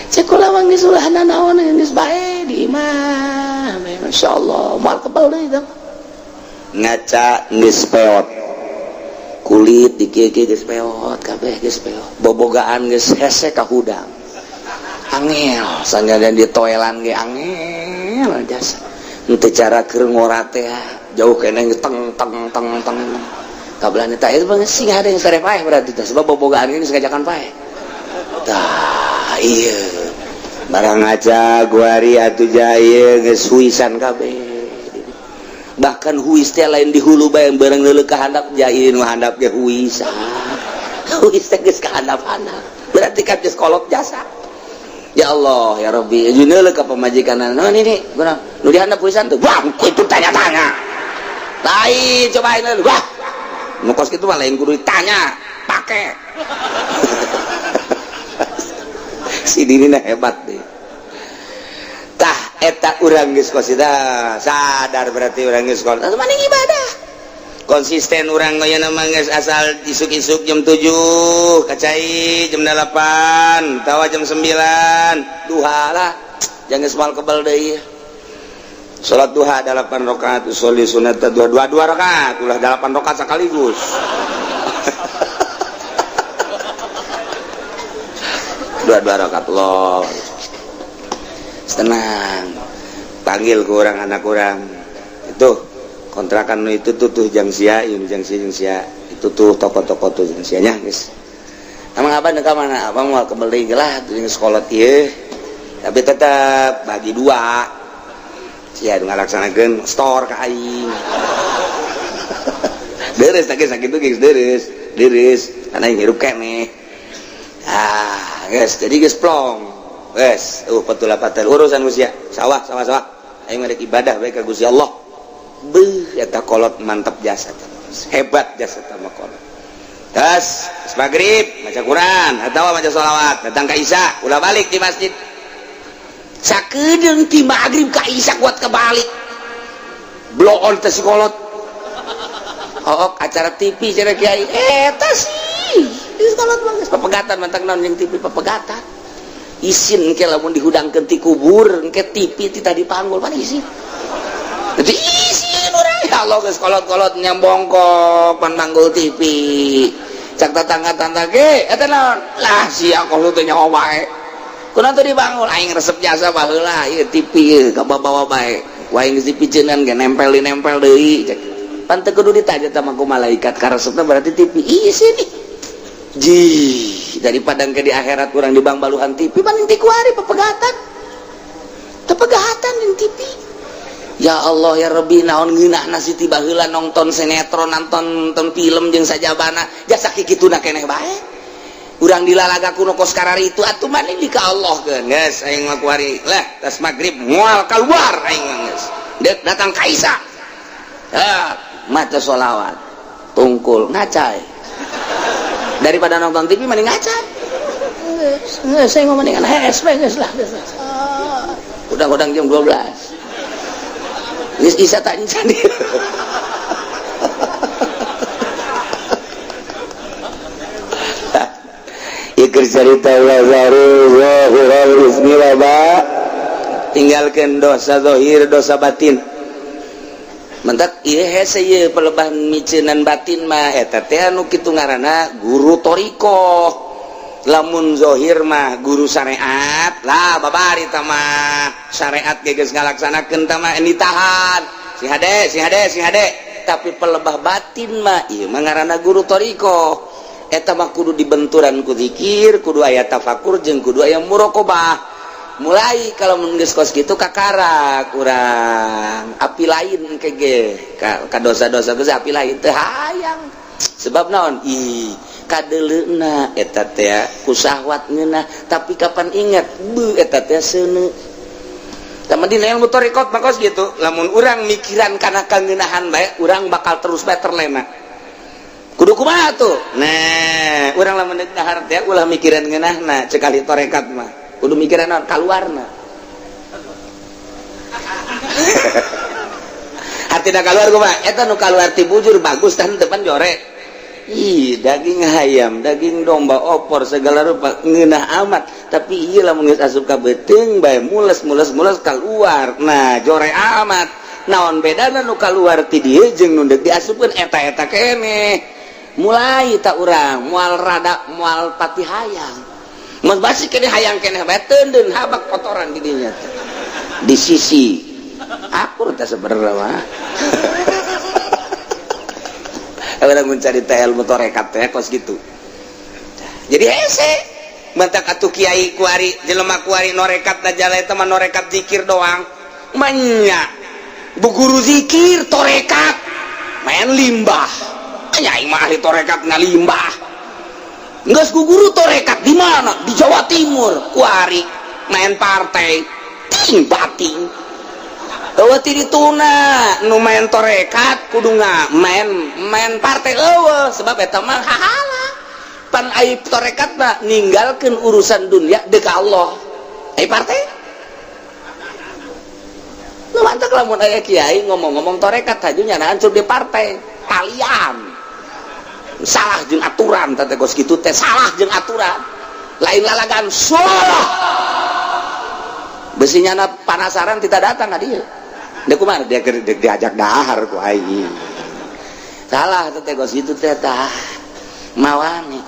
Cek kula mah geus ulah nanaon, geus bae di imah. Masyaallah, moal kebal deui tah. Ngaca geus peot. Kulit di kieu geus peot kabeh, geus peot. Bobogaan geus hese ka hudang. Angel, sanggadan di toelan ge angel jasa. Henteu cara keur ngora teh jauh keneh, teng teng teng teng. Kabelah tah itu bang sing ada yang sare paeh berarti tah, sebab bobogaan ini sengajakan paeh. Tah iya. Barang ngaca guari atuh jaya geus huisan kabeh. Bahkan huis teh lain di hulu bae, bareng leuleuk ka handap, jaya nu handap ge huisan. Huis teh geus ka handap-handap. Berarti kan geus kolot jasa. Ya Allah, ya Rabbi, jeung leuleuk ka pamajikan. Nah ini guna nu di handap huisan tuh. Wah, itu tanya-tanya. Lain cobain leuleuk. Wah. Nu kos kitu mah lain kudu ditanya, pake. Si diri hebat deh. Tah eta urang geus kosida sadar, berarti urang geus kolot. Maning ibadah konsisten urang aya mah geus asal isuk-isuk jam 7 kacai, jam 8 tawa, jam 9 duha lah, jangan geus kebal deui. Salat duha 8 rakaat, usolli sunat dua dua dua rakaat, ulah 8 rakaat sekaligus, dua dua rakaat. Allah, tenang, panggil ke orang anak orang itu kontrakan itu tuh, tuh jang sia ini, jang sia, jang sia itu tuh, toko-toko tuh jang sia nya. Guys, emang abang ke mana? Abang mau kembali lah tuh sekolah ieu. Tapi tetap bagi dua. Sia ngalaksanakeun store ka aing. Deres tak sakitu geus deres, deres karena aing hirup keneh. Ah, geus jadi geus plong. Geus, patula patel urusan usia. Sawah, sawah, sawah. Aing mah ibadah bae ka Gusti Allah. Beuh, eta kolot mantap jasa. Hebat jasa mah kolot. Tas, maghrib maca Quran atau maca sholawat, datang ka Isya, ulah balik di masjid. Sakedeung ti maghrib ka Isya kuat kebalik. Bloon teh si kolot. Oh, acara TV cenah kiai. Eta sih. Di kolot mah geus papegatan mantak naon jeung TV papegatan. Isin engke lamun dihudangkeun ti kubur, engke TV ti tadi panggul pan isin. Jadi isin urang ya Allah geus kolot-kolot nyambongkok pan manggul TV. Cak tetangga-tetangga ge eta naon? Lah sia kolot teh nyawa bae. Kunaon teu dibangun aing resep jasa baheula ieu TV ieu kabawa bae. Ku aing geus dipiceunan ge nempel dinempel deui cek. Pan teu kudu ditanya sama ku malaikat karesepna berarti TV. Isin nih. Ji, daripada ke di akhirat kurang di bang baluhan TV paling ti kuari pepegatan. Tepegatan jeung TV. Ya Allah ya Rabbi naon ngeunahna si ti baheula nonton sinetron nonton nonton film jeung sajabana jasa kikituna keneh bae. Urang dilalaga kuno kos kararitu atuh mah di ka Allah keun geus aing mah kuari lah tas magrib moal keluar aing mah geus. Deuk datang ka Isa. Ah, maca sholawat tungkul ngacai. Daripada nonton TV mending ngacai. Geus, geus aing mah mendingan hees bae geus lah. Udang-udang jam 12. Geus isa tak encan. Ieu cerita tinggalkan dosa zahir dosa batin. Mentak ieu hese ieu pelebah miceunan batin mah eta teh anu kitu ngaranna guru thoriqoh. Lamun zahir mah guru syariat lah babari tah mah syariat ge geus ngalaksanakeun tah mah ditahan si hade si hade si hade. Tapi pelebah batin mah ieu mah ngaranna guru thoriqoh. Eta mah kudu dibenturan ku zikir, kudu aya tafakur jeung kudu aya muraqabah. Mulai kalau mun geus kos kitu kakara kurang api lain engke ge ka dosa-dosa geus api lain teu hayang. Sebab naon? Ih, kadeleuna eta teh ku syahwat ngeunah, tapi kapan ingat beuh eta teh seuneu. Tah dina ilmu thoriqot mah kos kitu, lamun urang mikiran kana kangeunahan bae, urang bakal terus bae terlena. Kudu kumaha tuh? Nah, urang lamun deuk dahar teh ulah mikiran ngeunahna cek ahli tarekat mah. Kudu mikiran naon? Kaluarna. Artina kaluar kumaha? Eta nu kaluar ti bujur bagus tah depan jore. Ih, daging hayam, daging domba, opor segala rupa ngeunah amat. Tapi ieu lamun geus asup ka beuteung bae mules mules mules kaluar. Nah, jore amat. Naon bedana nu kaluar ti dieu jeung nu deuk diasupkeun eta-eta keneh. Mulai tak urang moal rada moal pati hayang. Mun basi keneh hayang keneh bae teundeun habak kotoran di dinya teh. Di sisi akur teh sebenarnya mah. Urang mencari teh ilmu tarekat teh kos gitu. Jadi hese mentak atuh kiai kuari jelema kuari norekat da jala eta mah norekat zikir doang. Manya bu guru zikir tarekat main limbah. Nya aing mah ahli tarekat ngalimbah. Geus ku guru tarekat di mana? Di Jawa Timur kuari main partai ting bating. Eueuh ti dituna nu main tarekat kudu main main partai eueuh sebab eta mah hahala. Pan ai tarekat mah ninggalkeun urusan dunia deuk ka Allah. Ai partai? Nu mantak lamun aya kiai ngomong-ngomong tarekat haju nyana hancur di partai kalian. Salah jeung aturan teh kos kitu teh salah jeung aturan. Lain lalagan salah. Besi nyana panasaran tidak datang ka dieu. Dia kumaha dia diajak dahar ku aing. Salah teh kos kitu teh tah. Mawani.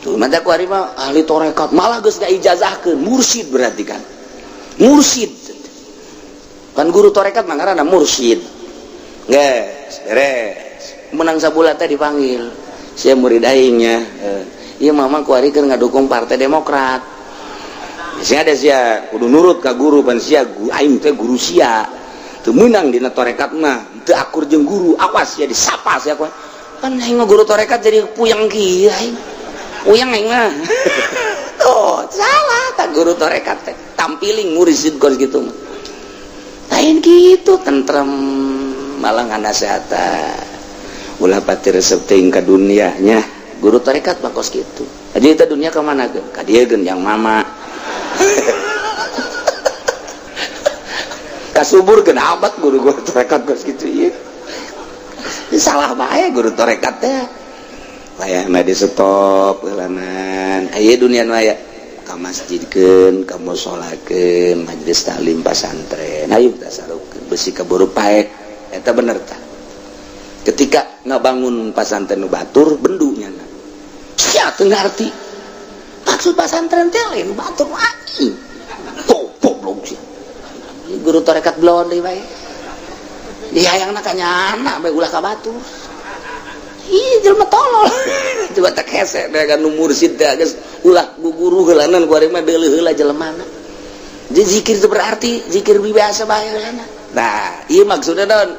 Tuh manta ku ari mah ahli tarekat malah geus diijazahkeun mursyid berarti kan. Mursyid. Kan guru tarekat mah ngaranna mursyid. Geus beres. Menang sabulan teh dipanggil. Sia murid aingnya. Ieu mama ku ari keur ngadukung Partai Demokrat. Masih ada sia kudu nurut ka guru pan sia aing teh guru sia. Teu meunang dina tarekat mah, teu akur jeung guru, awas sia disapa sia ku. Pan aing mah guru tarekat jadi puyeng kieu aing. Puyeng aing mah. Oh, salah tak guru tarekat teh. Tampiling mursid kos kitu mah. Lain gitu tentrem malah nganasehatan. Ulah pati resep teuing ka dunia nya. Guru tarekat mah kos kitu. Aja eta dunia ka mana geun? Ka dieu geun yang mama. Kasubur geun abat guru-guru tarekat kos kitu ieu. Salah bae guru tarekat teh. Layahna di stop heulanan. Aya dunia nu aya ka masjidkeun, ka musolakeun, majelis taklim pasantren. Hayu tasarufkeun besi kaburu paeh. Eta bener tah. Ketika ngabangun pasantren nu batur bendu nyana. Sia teu ngarti. Maksud pasantren teh lain batur anjing. Goblok sia. Guru tarekat belon deui bae. Di hayangna ka nyana bae ulah ka batur. Ih jelema tolol. Coba tak hese teh kan nu mursid teh geus ulah guguru heulanan ku ari mah deuleuh heula jelemana. Jadi zikir itu berarti zikir biasa bae heulana. Nah, ieu maksudna naon?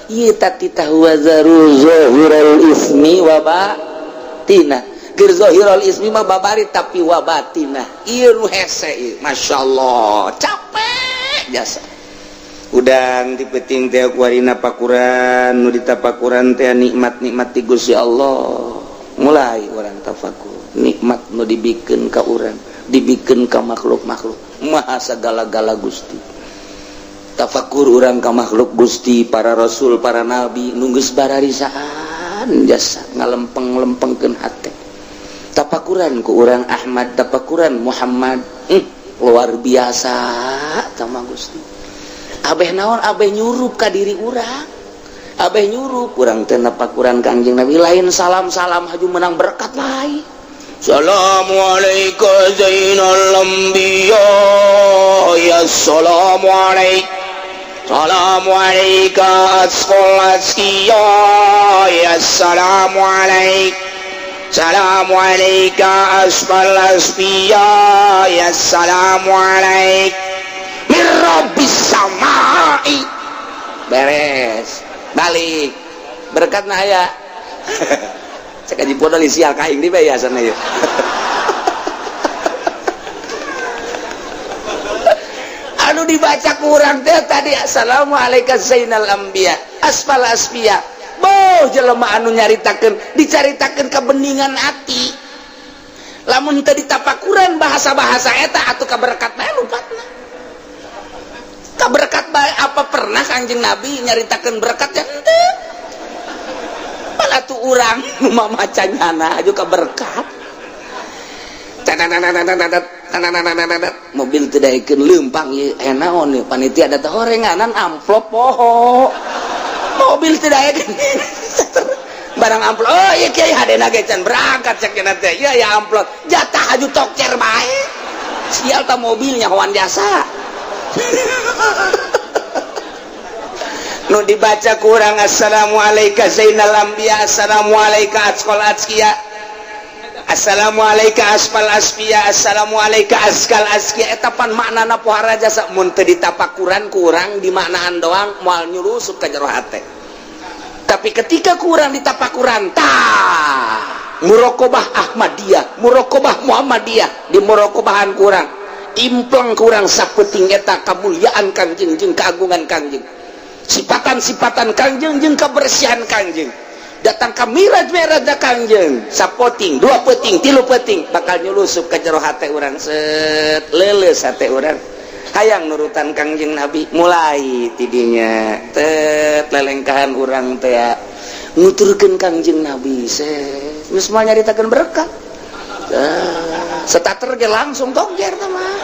Ieu tati tahuwazaru zahiral ismi wa batina. Keur zahirul ismi mah babari tapi wa batina. Ieu nu hese ieu. Masyaallah, capek jasa. Udang di peuting teh kuarina pakuran nu ditapakuran teh nikmat-nikmat ti Gusti Allah. Mulai urang tafakur, nikmat nu dibikeun ka urang, dibikeun ka makhluk-makhluk. Maha sagala-gala Gusti. Tafakur urang ka makhluk Gusti, para rasul, para nabi nu geus bararisaan jasa ngalempeng-lempengkeun hate. Tafakuran ku urang Ahmad, tafakuran Muhammad, luar biasa sama Gusti. Abeh naon abeh nyurup ka diri urang. Abeh nyurup urang teh napakuran Kangjeng Nabi lain salam-salam haju menang berkat lain. Assalamualaikum zainal anbiya ya assalamualaikum. Assalamualaikum asqal asqiya ya assalamualaikum. Assalamualaikum asqal asfiya ya assalamualaikum. Mirrobbis samai. Beres balik berkat nah ya. Cek aja podol sial kaing di bae sana ya. Anu dibaca kurang teh tadi assalamualaikum zainal anbiya asfal asfiya. Boh jelema anu nyaritakeun dicaritakeun kebeningan hati. Lamun teu ditapakuran bahasa-bahasa eta atuh kaberkat bae lupatna. Kaberkat bae apa pernah Kangjeng Nabi nyaritakeun berkat ya henteu. Pan atuh urang nu mamaca nyana aju kaberkat. Mobil teu daekeun leumpang ieu aya naon ieu panitia da teh horenganan amplop poho. Mobil teu daekeun. Barang amplop oh ieu kiai hadena ge can berangkat cek cenah teh. Ieu aya amplop jatah aju tokcer bae. Sial ta mobilnya hoan jasa. Nu dibaca kurang assalamualaikum zainal anbiya assalamualaikum asqal asqiya assalamualaikum asfal asfiya assalamualaikum askal asqiya. Eta pan maknana pohara jasa mun teu ditapakuran kurang dimaknaan doang moal nyurusup ka jero hate. Tapi ketika kurang ditapakuran tah muraqabah Ahmadiyah muraqabah Muhammadiyah di muraqabahan kurang impleng kurang sapeting eta kamuliaan Kangjeng jeung keagungan Kangjeng sipatan-sipatan Kangjeng jeung kebersihan Kangjeng datang ka miraj-miraj Kangjeng sapoting dua peting tilu peting bakal nyulusup ka jero hate urang set leuleus hate urang hayang nurutan Kangjeng Nabi mulai tidinya tet lelengkahan urang teh nuturkeun Kangjeng Nabi set geus moal nyaritakeun berkat. Starter ge langsung tokjer teh mah.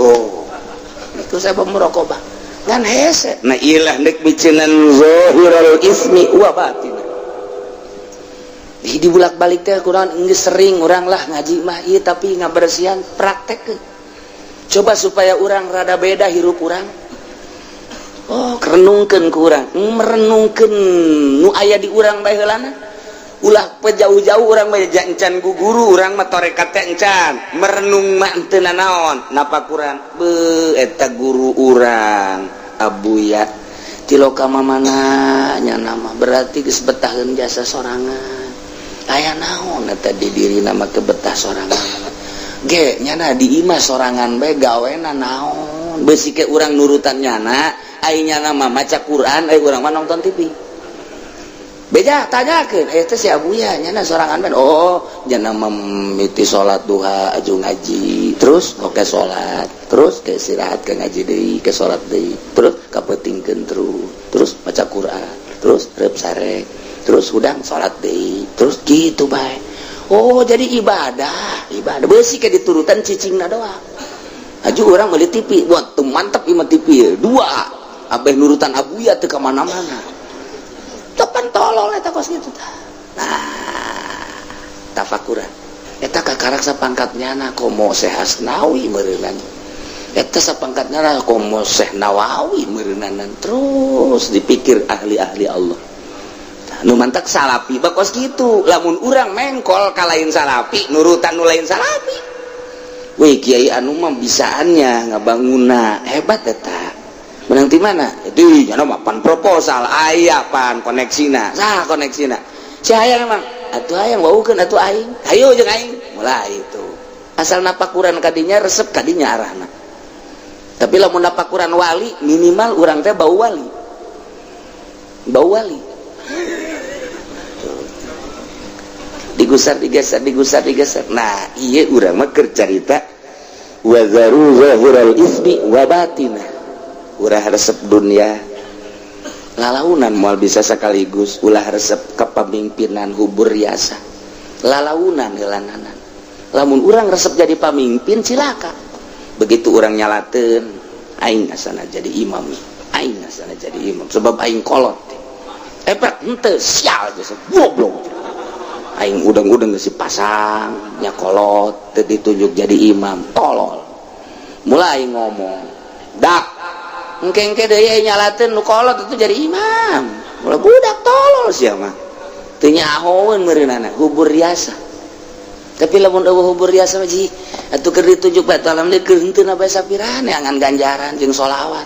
Oh, itu saya muraqabah. Ngan hese. Nah ilah deuk biceunan zahirul ismi wa batin. Di bulak-balik teh kurang geus sering urang lah ngaji mah ieu tapi ngabersihan praktekkeun. Coba supaya urang rada beda hirup urang. Oh, renungkeun ku urang, merenungkeun nu aya di urang bae heulana. Ulah pejauh-jauh, urang mah encan ku guru, urang mah torekat teh encan merenung mah teu nanaon napakuran. Be, eta guru urang Abuya tiloka mana nya nama, berarti geus betaheun jasa sorangan. Aya naon eta di diri nama kebetah sorangan ge nyana di imah sorangan bae gawena naon. Besi ke urang nurutan nyana, ai nyana mah maca Quran, ai urang mah nonton TV. Beja tanyakeun eta si Abuya nyana sorangan bae. Oh, nyana mimiti salat duha aju ngaji terus, oke salat terus, ke istirahat, ke ngaji deui, ke salat deui terus, kapeutingkeun terus, terus maca Quran terus, rep sare terus, hudang salat deui terus, gitu bae. Oh, jadi ibadah ibadah beusi ke diturutan cicingna doang. Aju urang meuli TV buat tuh mantap ima TV dua abeh nurutan Abuya teu ka mana-mana. Tepan tolol eta kos kitu tah. Nah, tafakuran eta kakarak sapangkat nyana komo Syekh Asnawi meureunan, eta sapangkat nyana komo Syekh Nawawi meureunanan. Terus dipikir ahli-ahli Allah. Nah, nu mantak salapi bakos kitu. Lamun urang mengkol ka lain salapi, nurutan nu lain salapi, weh, kiai anu mah bisaannya ngabanguna hebat, eta menang di mana itu nyana mah pan proposal aya, pan koneksina sah, koneksina si hayang emang atuh hayang waukeun atuh aing, hayu jeung aing mulai itu. Asal napakuran kadinya, resep kadinya arahna. Tapi lamun napakuran wali, minimal urang teh bau wali, bau wali. Tuh. Digusar digeser, digusar digeser. Nah, iya, urang mah keur carita wa zaru zahiral ismi wa batinah. Ulah resep dunia, lalaunan moal bisa sekaligus. Ulah resep kepemimpinan, hubur riasa, lalaunan heulananan. Lamun urang resep jadi pamimpin, cilaka. Begitu urang nyalateun, aing asana jadi imam, aing asana jadi imam sebab aing kolot epek henteu sial geus goblok. Aing udang-udang geus pasang nya kolot teu ditunjuk jadi imam, tolol. Mulai ngomong dak engke-engke deui nyalateun nu kolot itu jadi imam, mulai budak tolol sia mah teu nyahoeun meureunana hubur riasa. Tapi lamun eueuh hubur riasa mah, ji atuh keur ditunjuk batu alhamdulillah, keur henteu na bae sapirane angan ganjaran jeung sholawat.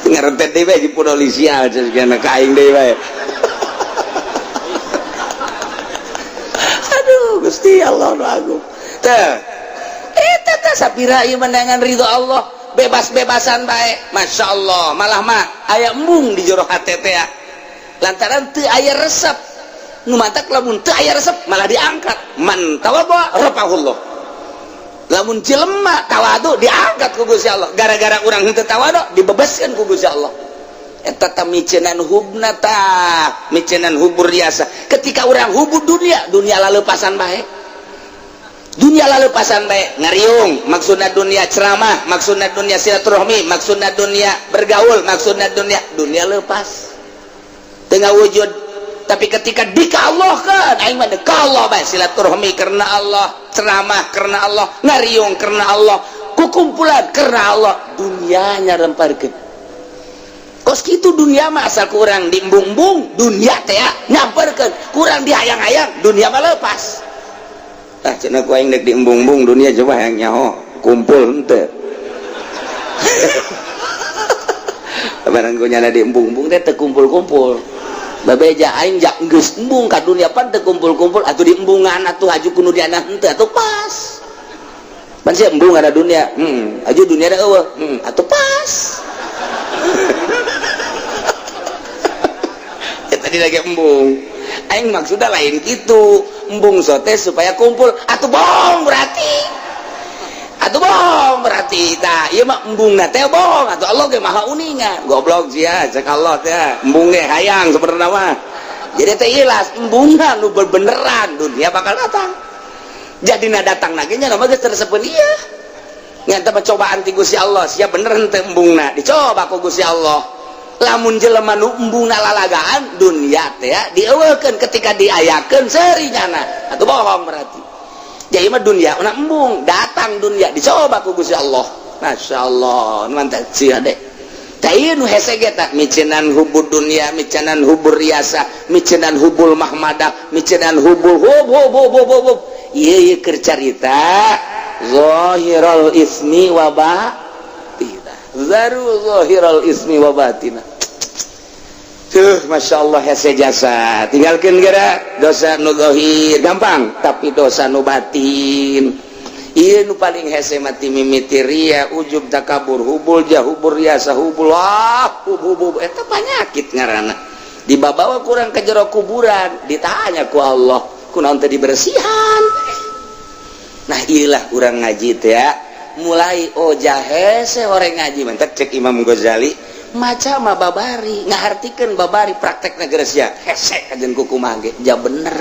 Ngarentet deui bae di polisi cenah ka aing deui bae. Aduh, Gusti Allah nu agung teh eta teh sapira ieu menangan ridho Allah, bebas-bebasan bae. Masya Allah, malah mah aya embung di jero hate teh lantaran teu aya resep. Nu mantak lamun teu aya resep malah diangkat. Man tawadhu rafa'ahullah. Lamun jelema tawadu diangkat ku Gusti Allah. Gara-gara urang henteu tawadu dibebaskeun ku Gusti Allah. Eta tah micenan hubna tah, micenan hubur biasa. Ketika urang hubur dunia, dunia lalepasan bae. Dunia lalepasan bae ngariung, maksudna dunia ceramah, maksudna dunia silaturahmi, maksudna dunia bergaul, maksudna dunia, dunia lepas. Tengah wujud. Tapi ketika dika Allah kan aing mah deka Allah bae, silaturahmi karena Allah, ceramah karena Allah, ngariung karena Allah, kukumpulan karena Allah, dunianya remparkeun. Kos kitu dunia mah asal kurang diembung-embung dunia teh nyamperkeun, kurang dihayang-hayang dunia mah lepas. Ah, cenah ku aing dek diembung-embung dunia, coba hayang nyaho kumpul henteu. Barang ku nyana diembung-embung teh teu kumpul-kumpul. Babeja aing jak geus embung ka dunia pan teu kumpul-kumpul atuh diembungan atuh aju ku nu diana henteu atuh pas. Pan sia embung ada dunia, aju dunia da eueuh, atuh pas. Ya tadi lagi embung. Aing maksudna lain kitu, embung sote supaya kumpul atuh bohong berarti. Atuh bohong berarti tah ieu mah embungna teh bohong atuh. Allah ge maha uninga. Goblok sia cek Allah teh embung ge hayang sebenarnya mah. Jadi teh ilas embungna nu bebeneran dunia bakal datang. Jadi na datang lagi nya mah geus tersepeun ieu. Nyata mah cobaan ti Gusti Allah, sia bener henteu embungna dicoba ku Gusti Allah. Lamun jelema nu embungna lalagaan dunia teh dieuweukeun, ketika diayakeun seuri nyana atuh bohong berarti. Jadi mah dunia una embung datang dunia dicoba ku Gusti Allah. Masya Allah, mantap sih adek. Tah ieu nu hese ge tah micenan hubud dunya, micenan hubur riasa, micenan hubul mahmadah, micenan hubul hub hub hub hub hub. Ieu ieu keur carita zahiral ismi wa batina. Zaru zahiral ismi wa batina. Tuh, Masya Allah, hese jasa tinggalkan gara dosa nu zahir gampang, tapi dosa nu batin ieu nu paling hese mati mimiti ria, ujub, takabur, hubul jah, hubur riasa, hubul ah hub hub hub, eta penyakit ngaranna dibabawa kurang ke jero kuburan, ditanya ku Allah kunaon teh dibersihan. Nah, iyalah urang ngaji teh ya mulai oh hese orang ngaji mantak cek Imam Ghazali maca mah babari, ngahartikeun babari, praktek negara sia hese kajen kuku mage ja bener.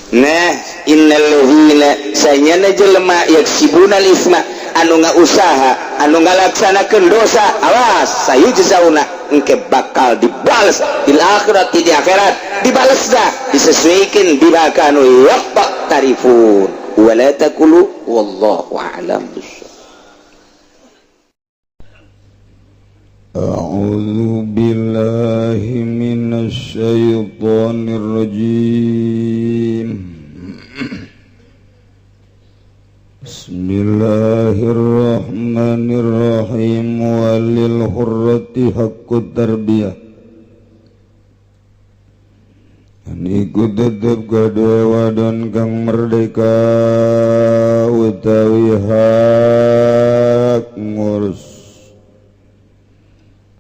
Nah, innal ladzina sanyana jelema yaksibuna isma anu ngausaha, anu ngalaksanakeun dosa, awas, sayujzauna engke bakal dibales bil akhirati di akhirat, dibales dah disesuaikan bima kanu yaqtarifun wala taqulu wallahu a'lam bissawab. أعوذ بالله من الشيطان الرجيم. بسم الله الرحمن الرحيم. وللحرة حق التربية. Iku tetep kadue wadon kang merdeka utawi hak ngurus.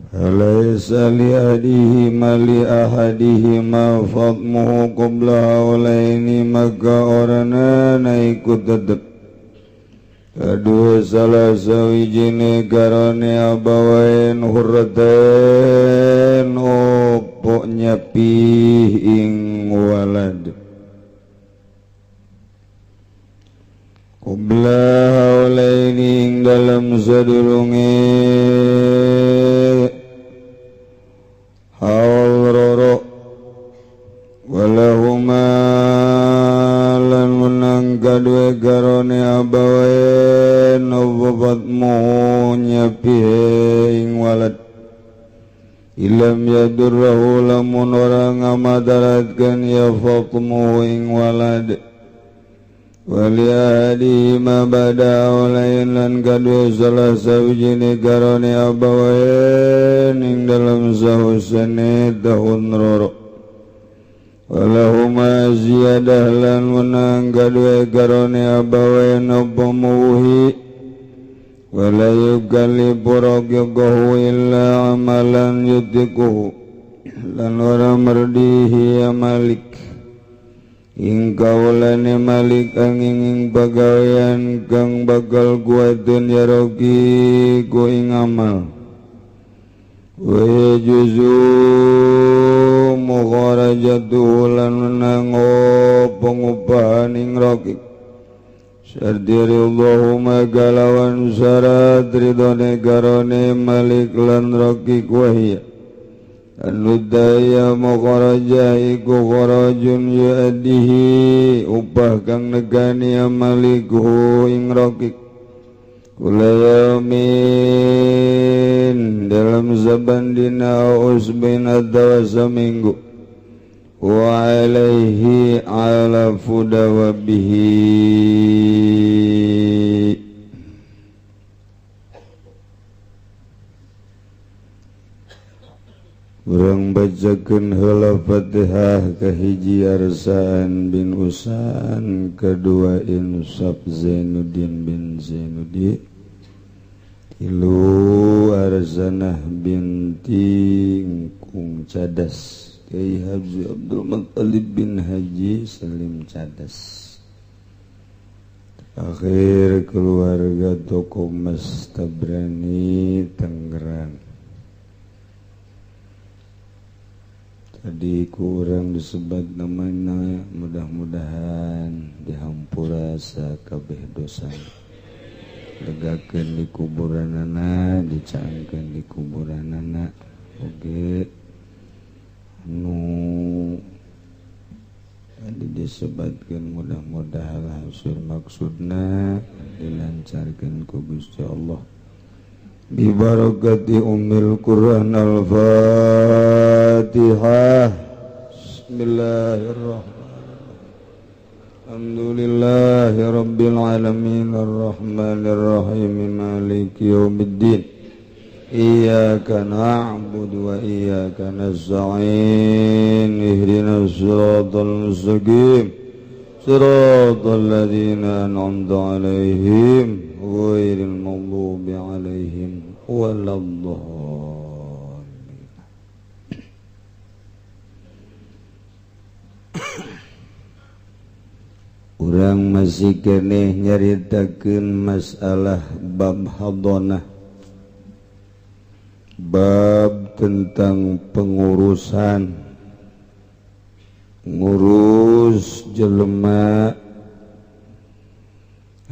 Alaysa li ahadihima li ahadihima fadmuhu qabla haulaini, maka orangna iku tetep kadue salah sawijine garane abawain hurratain opo nyapih ing walad qabla haulaini ing dalam sadurunge haul roro, walahuma lan menang kadue garone abawain apa fatmu nyapihe ing walad ilam yadurrahu lamun ora ngamadaratkeun ya fatmu ing walad. Wali ahadihima bada haulain lan kadue salah sawijine garone abawain ing dalam sahusane tahun roro, walahuma ziyadah lan menang kadue garone abawain apa muhi, wala yukallifu raqiqahu illa amalan yutikuhu lan ora merdihi ya malik ing kaulane malik angin ing pagawean kang bakal kuatun ya roki ku ing amal. Wa yajuzu mukharajatuhu lan menang pengupahan ing roki syarti ridhahuma kalawan syarat ridhone garone malik lan roki wahia anudaya mukharajah iku kharajun yu'addihi upah kang negani malikhu ing rokik kula yaumin dalam saban dina usbin atawa saminggu wa alaihi ala fudawabihi. Urang bacakeun heula Fatihah kahiji Arsaan bin Usan, kedua Insaf Zainuddin bin Zainudi, tilu Arzanah binti Kung Cadas, Kiai Haji Abdul Muttalib bin Haji Salim Cadas. Akhir keluarga toko Mas Tabrani Tangerang. Tadi kurang disebut namanya, mudah-mudahan dihampura sakabeh dosa, legakeun di kuburanana, dicangkeun di kuburanana. Oge nu tadi disebutkeun mudah-mudahan hasil maksudna dilancarkeun ku Gusti Allah. Bi barakati ummil Quran. Al-Fatihah. Bismillahirrahmanirrahim. Alhamdulillahi rabbil alamin, arrahmanirrahim, maliki yaumiddin. Iyyaka na'budu wa iyyaka nasta'in, ihdinas siratal mustaqim, siratal ladzina an'amta 'alaihim, ghairil maghdubi 'alaihim waladdallin. Urang masih keneh nyaritakeun masalah bab hadonah, bab tentang pengurusan, ngurus jelema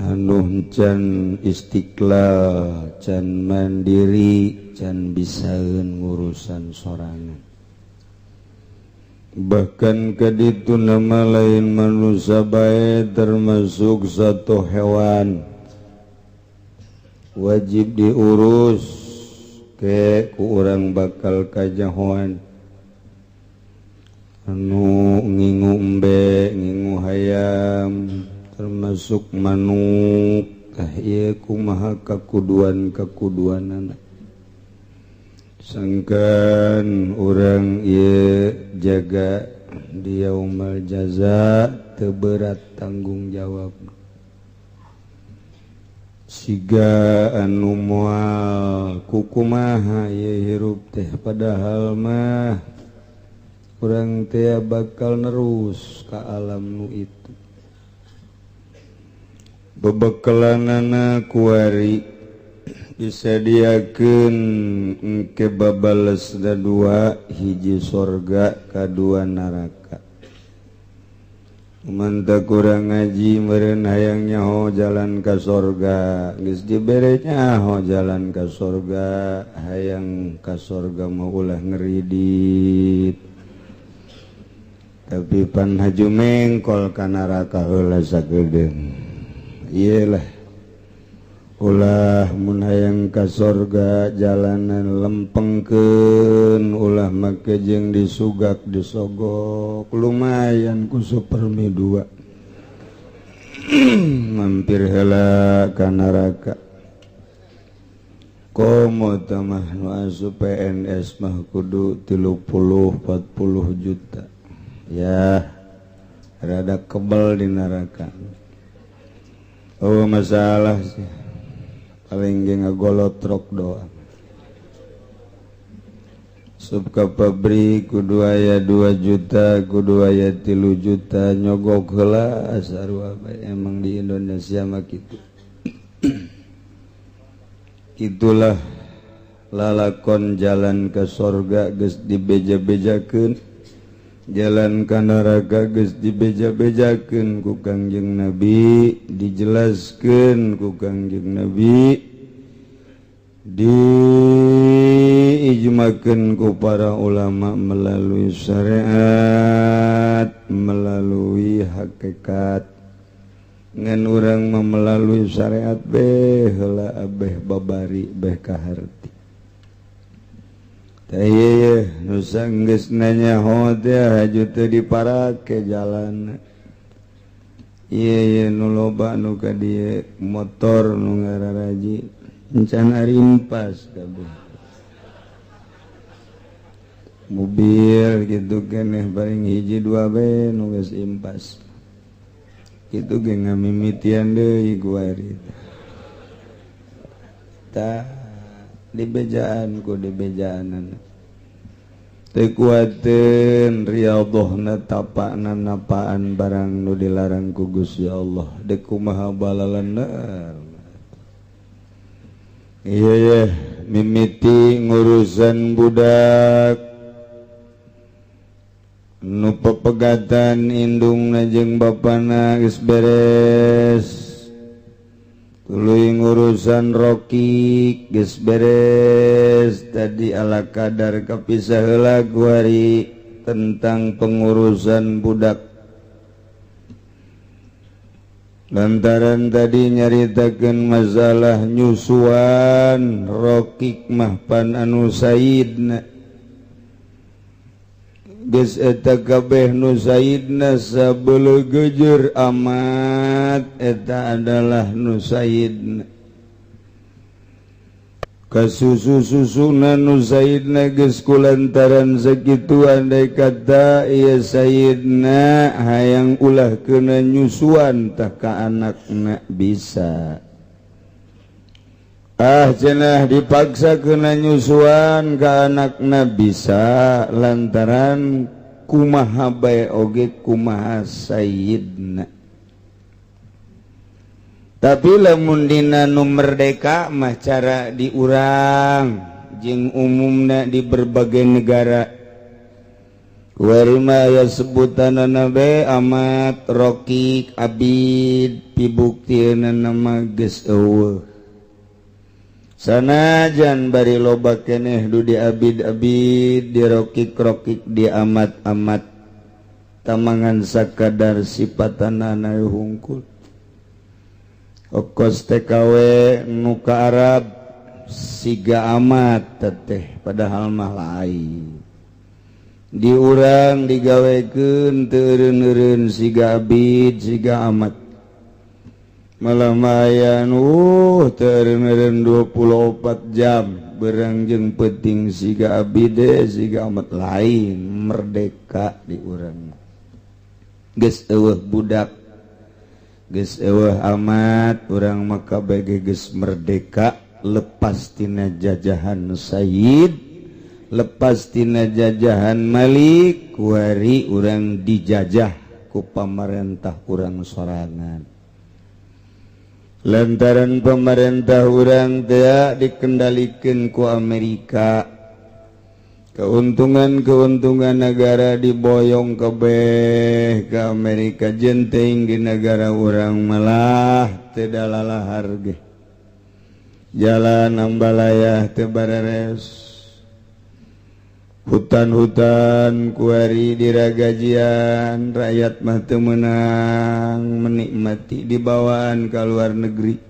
anu can istiqlal, can mandiri, can bisaeun ngurusan sorangan. Bahkan kaditu nama lain manusia bae, termasuk satu hewan wajib diurus ke ku urang bakal kajahoan. Anu ngingu embe, ngingu hayam, termasuk manuk, tah ieu kumaha kakuduan kakuduanana. Sangkan urang ieu jaga di yaumal jaza teu berat tanggung jawab. Siga anu moal kukumaha ieu hirup teh, padahal mah urang teh bakal nerus ka alam nu itu. Bebekalanana kuari disediakeun engke babalesna dua, hiji sorga, kadua neraka. Mantap kurang ngaji meureun hayang nyaho jalan ka sorga, geus dibere nyaho jalan ka sorga, hayang ka sorga mah ulah ngeridit. Tapi pan haju mengkol ka neraka heula sagedeung. Ieu lah ulah mun hayang ka sorga jalanan lempengkeun, ulah make jeung disugak disogok, lumayan ku Supermi 2 mampir heula ka neraka. Komo mah nu asup PNS mah kudu 30 40 juta ya, rada kebel di neraka. Oh masalah sih, paling ge ngagolotrok doang. Sub ka pabrik kudu aya 2 juta, kudu aya 3 juta, nyogok heula sarua bae. Emang di Indonesia mah kitu. Itulah lalakon jalan ke sorga geus dibeja-bejakeun, jalan ka neraka geus dibeja-bejakeun ku Kangjeng Nabi, dijelaskeun ku Kangjeng Nabi, diijmakeun ku para ulama melalui syariat, melalui hakikat. Ngan urang mah melalui syariat beh heula abeh babari beh kaharti. Tah ieu nu sanggeus nanya teh haju teu diparake jalan. Ieu ieu nu loba nu ka dieu motor nu ngararaji encan rimpas kabeh. Mobil gitu keneh paling hiji dua bae nu geus impas. Kitu ge ngamimitian deui kuari. Tah dibejaan ku dibejaanan. Teu kuateun riyadhahna tapakna napaan barang nu dilarang ku Gusti Allah. Deuk kumaha balalener. Iya ya, mimiti ngurusan budak nu pepegatan indungna jeung bapana geus beres, tuluy ngurusan rokik geus beres. Tadi ala kadar kapisah heula kuari tentang pengurusan budak. Lantaran tadi nyaritakeun masalah nyusuan, rokik mah pan anu sayidna. Geus eta kabeh nu sayidna sabelegejer amat, eta adalah nu sayidna. Kasusu-susuna nu sayidna geus kulantaran sakitu, andai kata ieu sayidna hayang ulah kena nyusuan tah ka anakna bisa. Ah, cenah dipaksa kena nyusuan ka anakna bisa, lantaran kumaha bae oge kumaha sayidna. Tapi lamun dina nu merdeka mah, cara di urang jeung umumna di berbagai negara kuari mah aya sebutanana be amat, rokik, abid. Pibuktiana nama geus euweuh, sanajan bari loba keneh du di abid-abid, di rokik-rokik, di amat-amat, tamangan sakadar sipatanana hungkul. Okos TKW nu ka Arab siga amat teteh, padahal mah lain. Di urang digawekeun teu eureun-eureun siga abid, siga amat. Malah maya nu teu eureun-eureun 24 jam berang jeung peuting siga abid, siga amat. Lain, merdeka di urang geus euweuh budak, geus euweuh amat. Urang maka bege geus merdeka, lepas tina jajahan Sayyid, lepas tina jajahan Malik. Kuari urang dijajah ku pamarentah urang sorangan, lantaran pemerintah urang teh dikendalikan ku Amerika. Keuntungan-keuntungan negara diboyong kebeh ke Amerika jenteng di negara urang malah tidak lalahar ge. Jalan ambalaya teu bareres, hutan-hutan kuari diragajian, rakyat mah teu meunang menikmati, dibawaan ke luar negeri.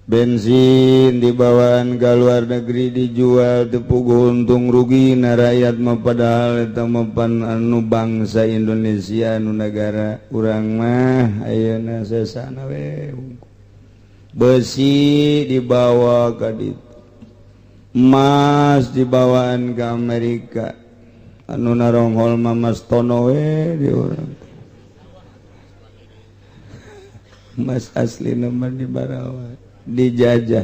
Bensin dibawaan ke luar negeri, dijual teu puguh untung rugi na rakyat mah, padahal eta mah pan anu bangsa Indonesia, anu negara urang mah ayeuna sesana we. Besi dibawa ka ditu, emas dibawaan ke Amerika, anu naronghol mah Mas Tono we di urang. Emas asli nama di Barawa dijajah.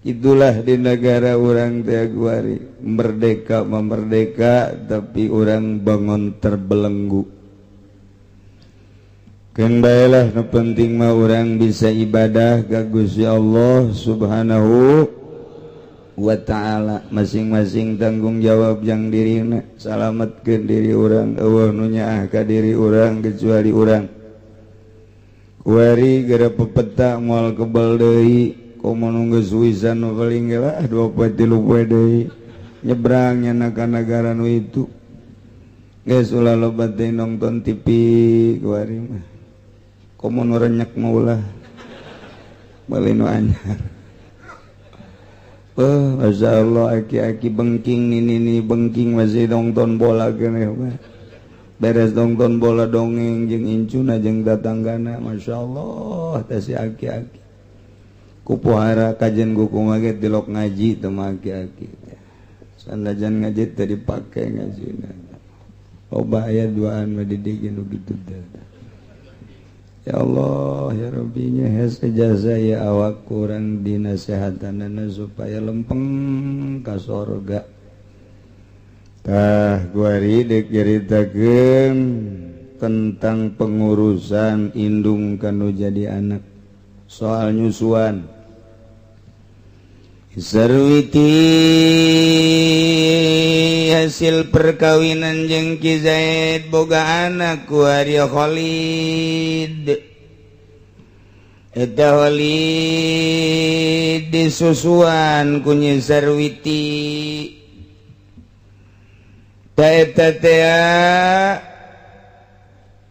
Itulah di negara urang teh kuari merdeka memerdeka, tapi urang bangun terbelenggu. Keun bae lah, nu penting mah urang bisa ibadah ka Gusti Allah Subhanahu wa Ta'ala. Masing-masing tanggung jawab yang dirina, salametkeun diri urang. Euweuh nu nyaah ka diri urang kecuali urang. Kuari gara pepeta moal kebal deui, komo nu geus wisan nu paling ge lah 2 poe 3 poe deui nyebrangnya ka negara nu itu. Geus, ulah loba teh nonton TV kuari mah, komo nu renyak mah ulah, bali nu anyar. Oh, Masya Allah, aki-aki bengking, nini bengking masih nonton bola keneh mah. Beres nonton bola dongeng jeung incuna jeung tatanggana. Masya Allah, teh si aki-aki kupuhara kajen kumaha ge tilok ngaji teh mah aki-aki. Sanajan ngaji teh dipake ngajina. Loba aya duaan mah didik nu kitu teh. Ya Allah ya Rabbi, nya hese jasa ya awak kurang dinasehatanana supaya lempeng ka sorga. Tah, kuari dek nyaritakeun tentang pengurusan indung kanu jadi anak, soal nyusuan. Sarwiti hasil perkawinan jeung Ki Zaid boga anak kuari Khalid. Eta Khalid disusuan ku Nyi Sarwiti. Ta eta teh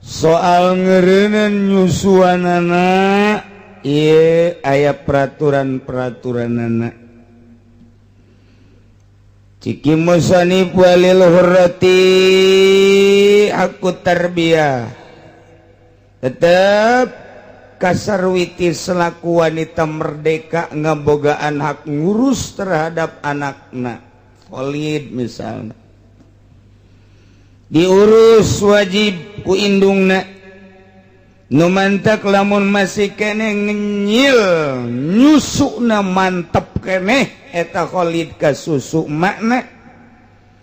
Soal ngeureunan nyusuanana ieu aya peraturan-peraturanana. Cik musannif, walil hurrati haqqut tarbiyah. Tetep ka Sarwiti selaku wanita merdeka ngabogaan hak ngurus terhadap anakna. Khalid misalnya diurus wajib ku indungna. Nu mantak lamun masih kene ngenyil nyusukna, mantep keneh eta Khalid ka susu makna,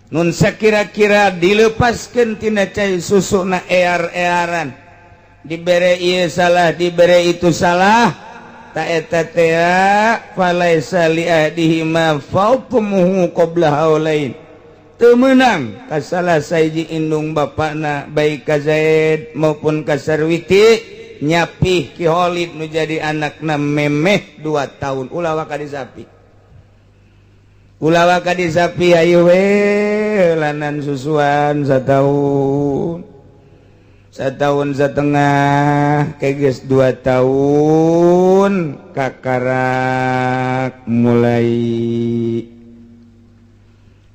nun sakira-kira dilepaskan tina cai susukna, ear-earan, dibere ieu salah, dibere itu salah, tak eta teh falaisa li ahadihima fatmuhu qabla haulain. Teu meunang ka salah sahiji indung bapakna, baik ka Zaid maupun ka Sarwiti, nyapih Ki Khalid nu jadi anakna memeh 2 tahun. Ulah waka disapih, ulah waka disapih. Ayo we lanan susuan setahun, setahun setengah, keges 2 tahun, kakarak mulai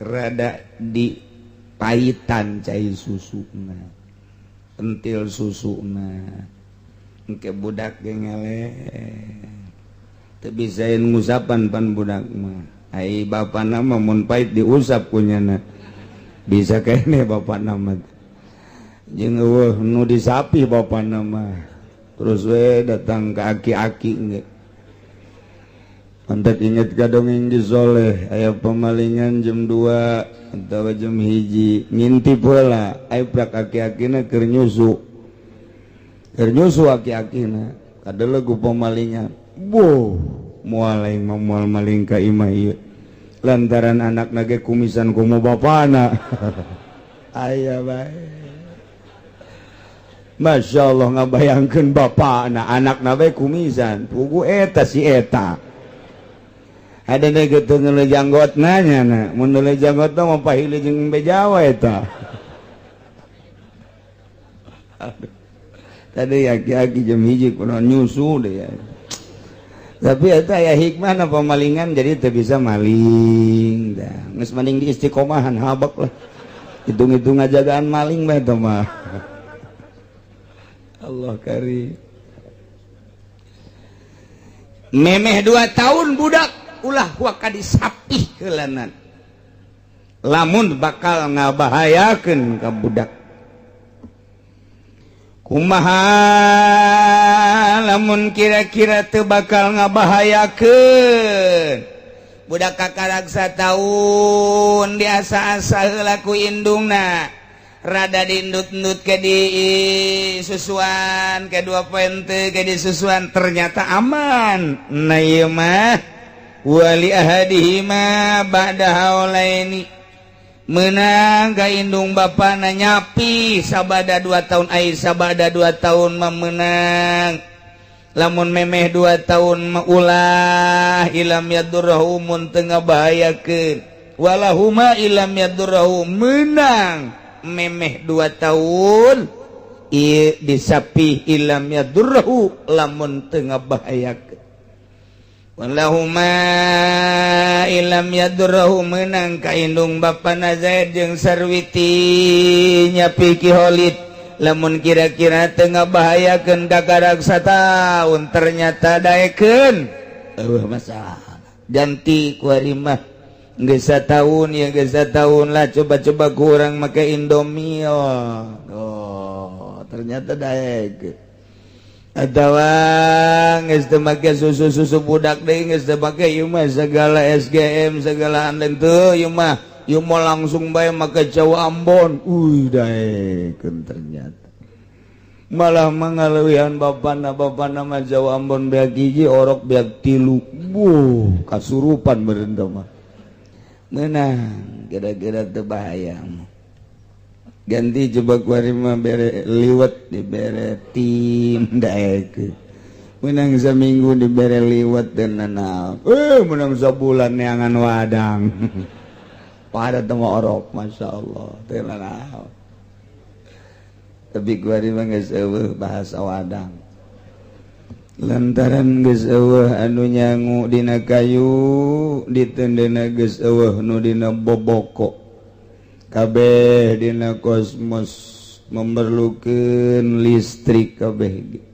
rada di paitan cai susuna, pentil susuna. Engke budak ge ngele teu bisaeun ngusapan pan budak mah. Ai bapana mah mun pait diusap ku nyana, bisa kene bapana mah. Jeung eueuh nu disapih bapana mah, terus we datang ke aki-aki ge. Mantap inget ka dongeng di Soleh, aya pemalingan jam 2 atau jam 1, ngintip heula, aya prak aki-akina keur nyusu, keur nyusu aki-akina, kadeleng ku pemalingan. Boh, moal aing mah, moal maling ka imah ieu, lantaran anakna ge kumisan komo bapana. Aya bae. Masya Allah, ngabayangkeun bapana, anakna bae kumisan, pugu eta si eta. Ada gitu ngeule janggot nanya na, mun ngeule janggot mah pahili jeung bejawa eta. Aduh. Tadi aki-aki jam 1 kudu nyusu deh ya. Tapi eta ya hikmah na pemalingan, jadi teu bisa maling dah. Geus mending di istiqomahan habak lah. Hitung-hitung ngajagaan maling bae eta mah. Allah karim. Memeh 2 tahun budak ulah waka disapih heulanan lamun bakal ngabahayakeun ka budak. Kumaha lamun kira-kira teu bakal ngabahayakeun budak? Kakarak tahun diasa-asa heula ku indungna, rada diindut-indut ke di susuan, ke dua pointe ke di susuan, ternyata aman. Nah, ieu mah wali ahadihima ba'da haulaini, menang ka indung bapana nyapi sabada 2 tahun. Ai sabada 2 tahun mah menang, lamun memeh 2 tahun mah ulah, illam yadurrahu, mun teu ngabahayakeun. Walahuma illam yadurrahu, menang memeh 2 tahun ieu disapih illam yadurrahu, lamun teu ngabahayakeun. Walahuma illam yadurrahu, menang ka indung bapana Zaid jeung Sarwiti nyapi Ki Khalid lamun kira-kira teu ngabahayakeun. Kakarak sataun ternyata daekeun, eueuh masalah. Ganti ku ari mah geus sataun ya, geus sataun lah, coba-coba kurang make Indomie. Oh, ternyata daekeun. Atawa geus teu make susu-susu budak deui, geus teu make ieu mah, segala SGM segala anden teu ieu mah, ieu mah langsung bae make cau Ambon. Uy, daekeun ternyata. Malah mangaleuwihan bapana. Bapana mah cau Ambon beak hiji, orok beak tilu. Buh, kasurupan meureun mah. Menang kira-kira teu bahaya, ganti coba kuari mah bere liwet, dibere tim, daekeun. Menang seminggu dibere liwet dan nanaon, menang sebulan neangan wadang pada temu orok. Masya Allah, teu nanaon. Tapi kuari mah geus euweuh bahasa wadang, lantaran geus euweuh anu nyangu dina kayu, diteundeuna geus euweuh nu dina boboko, kabeh dina kosmos memerlukan listrik kabeh.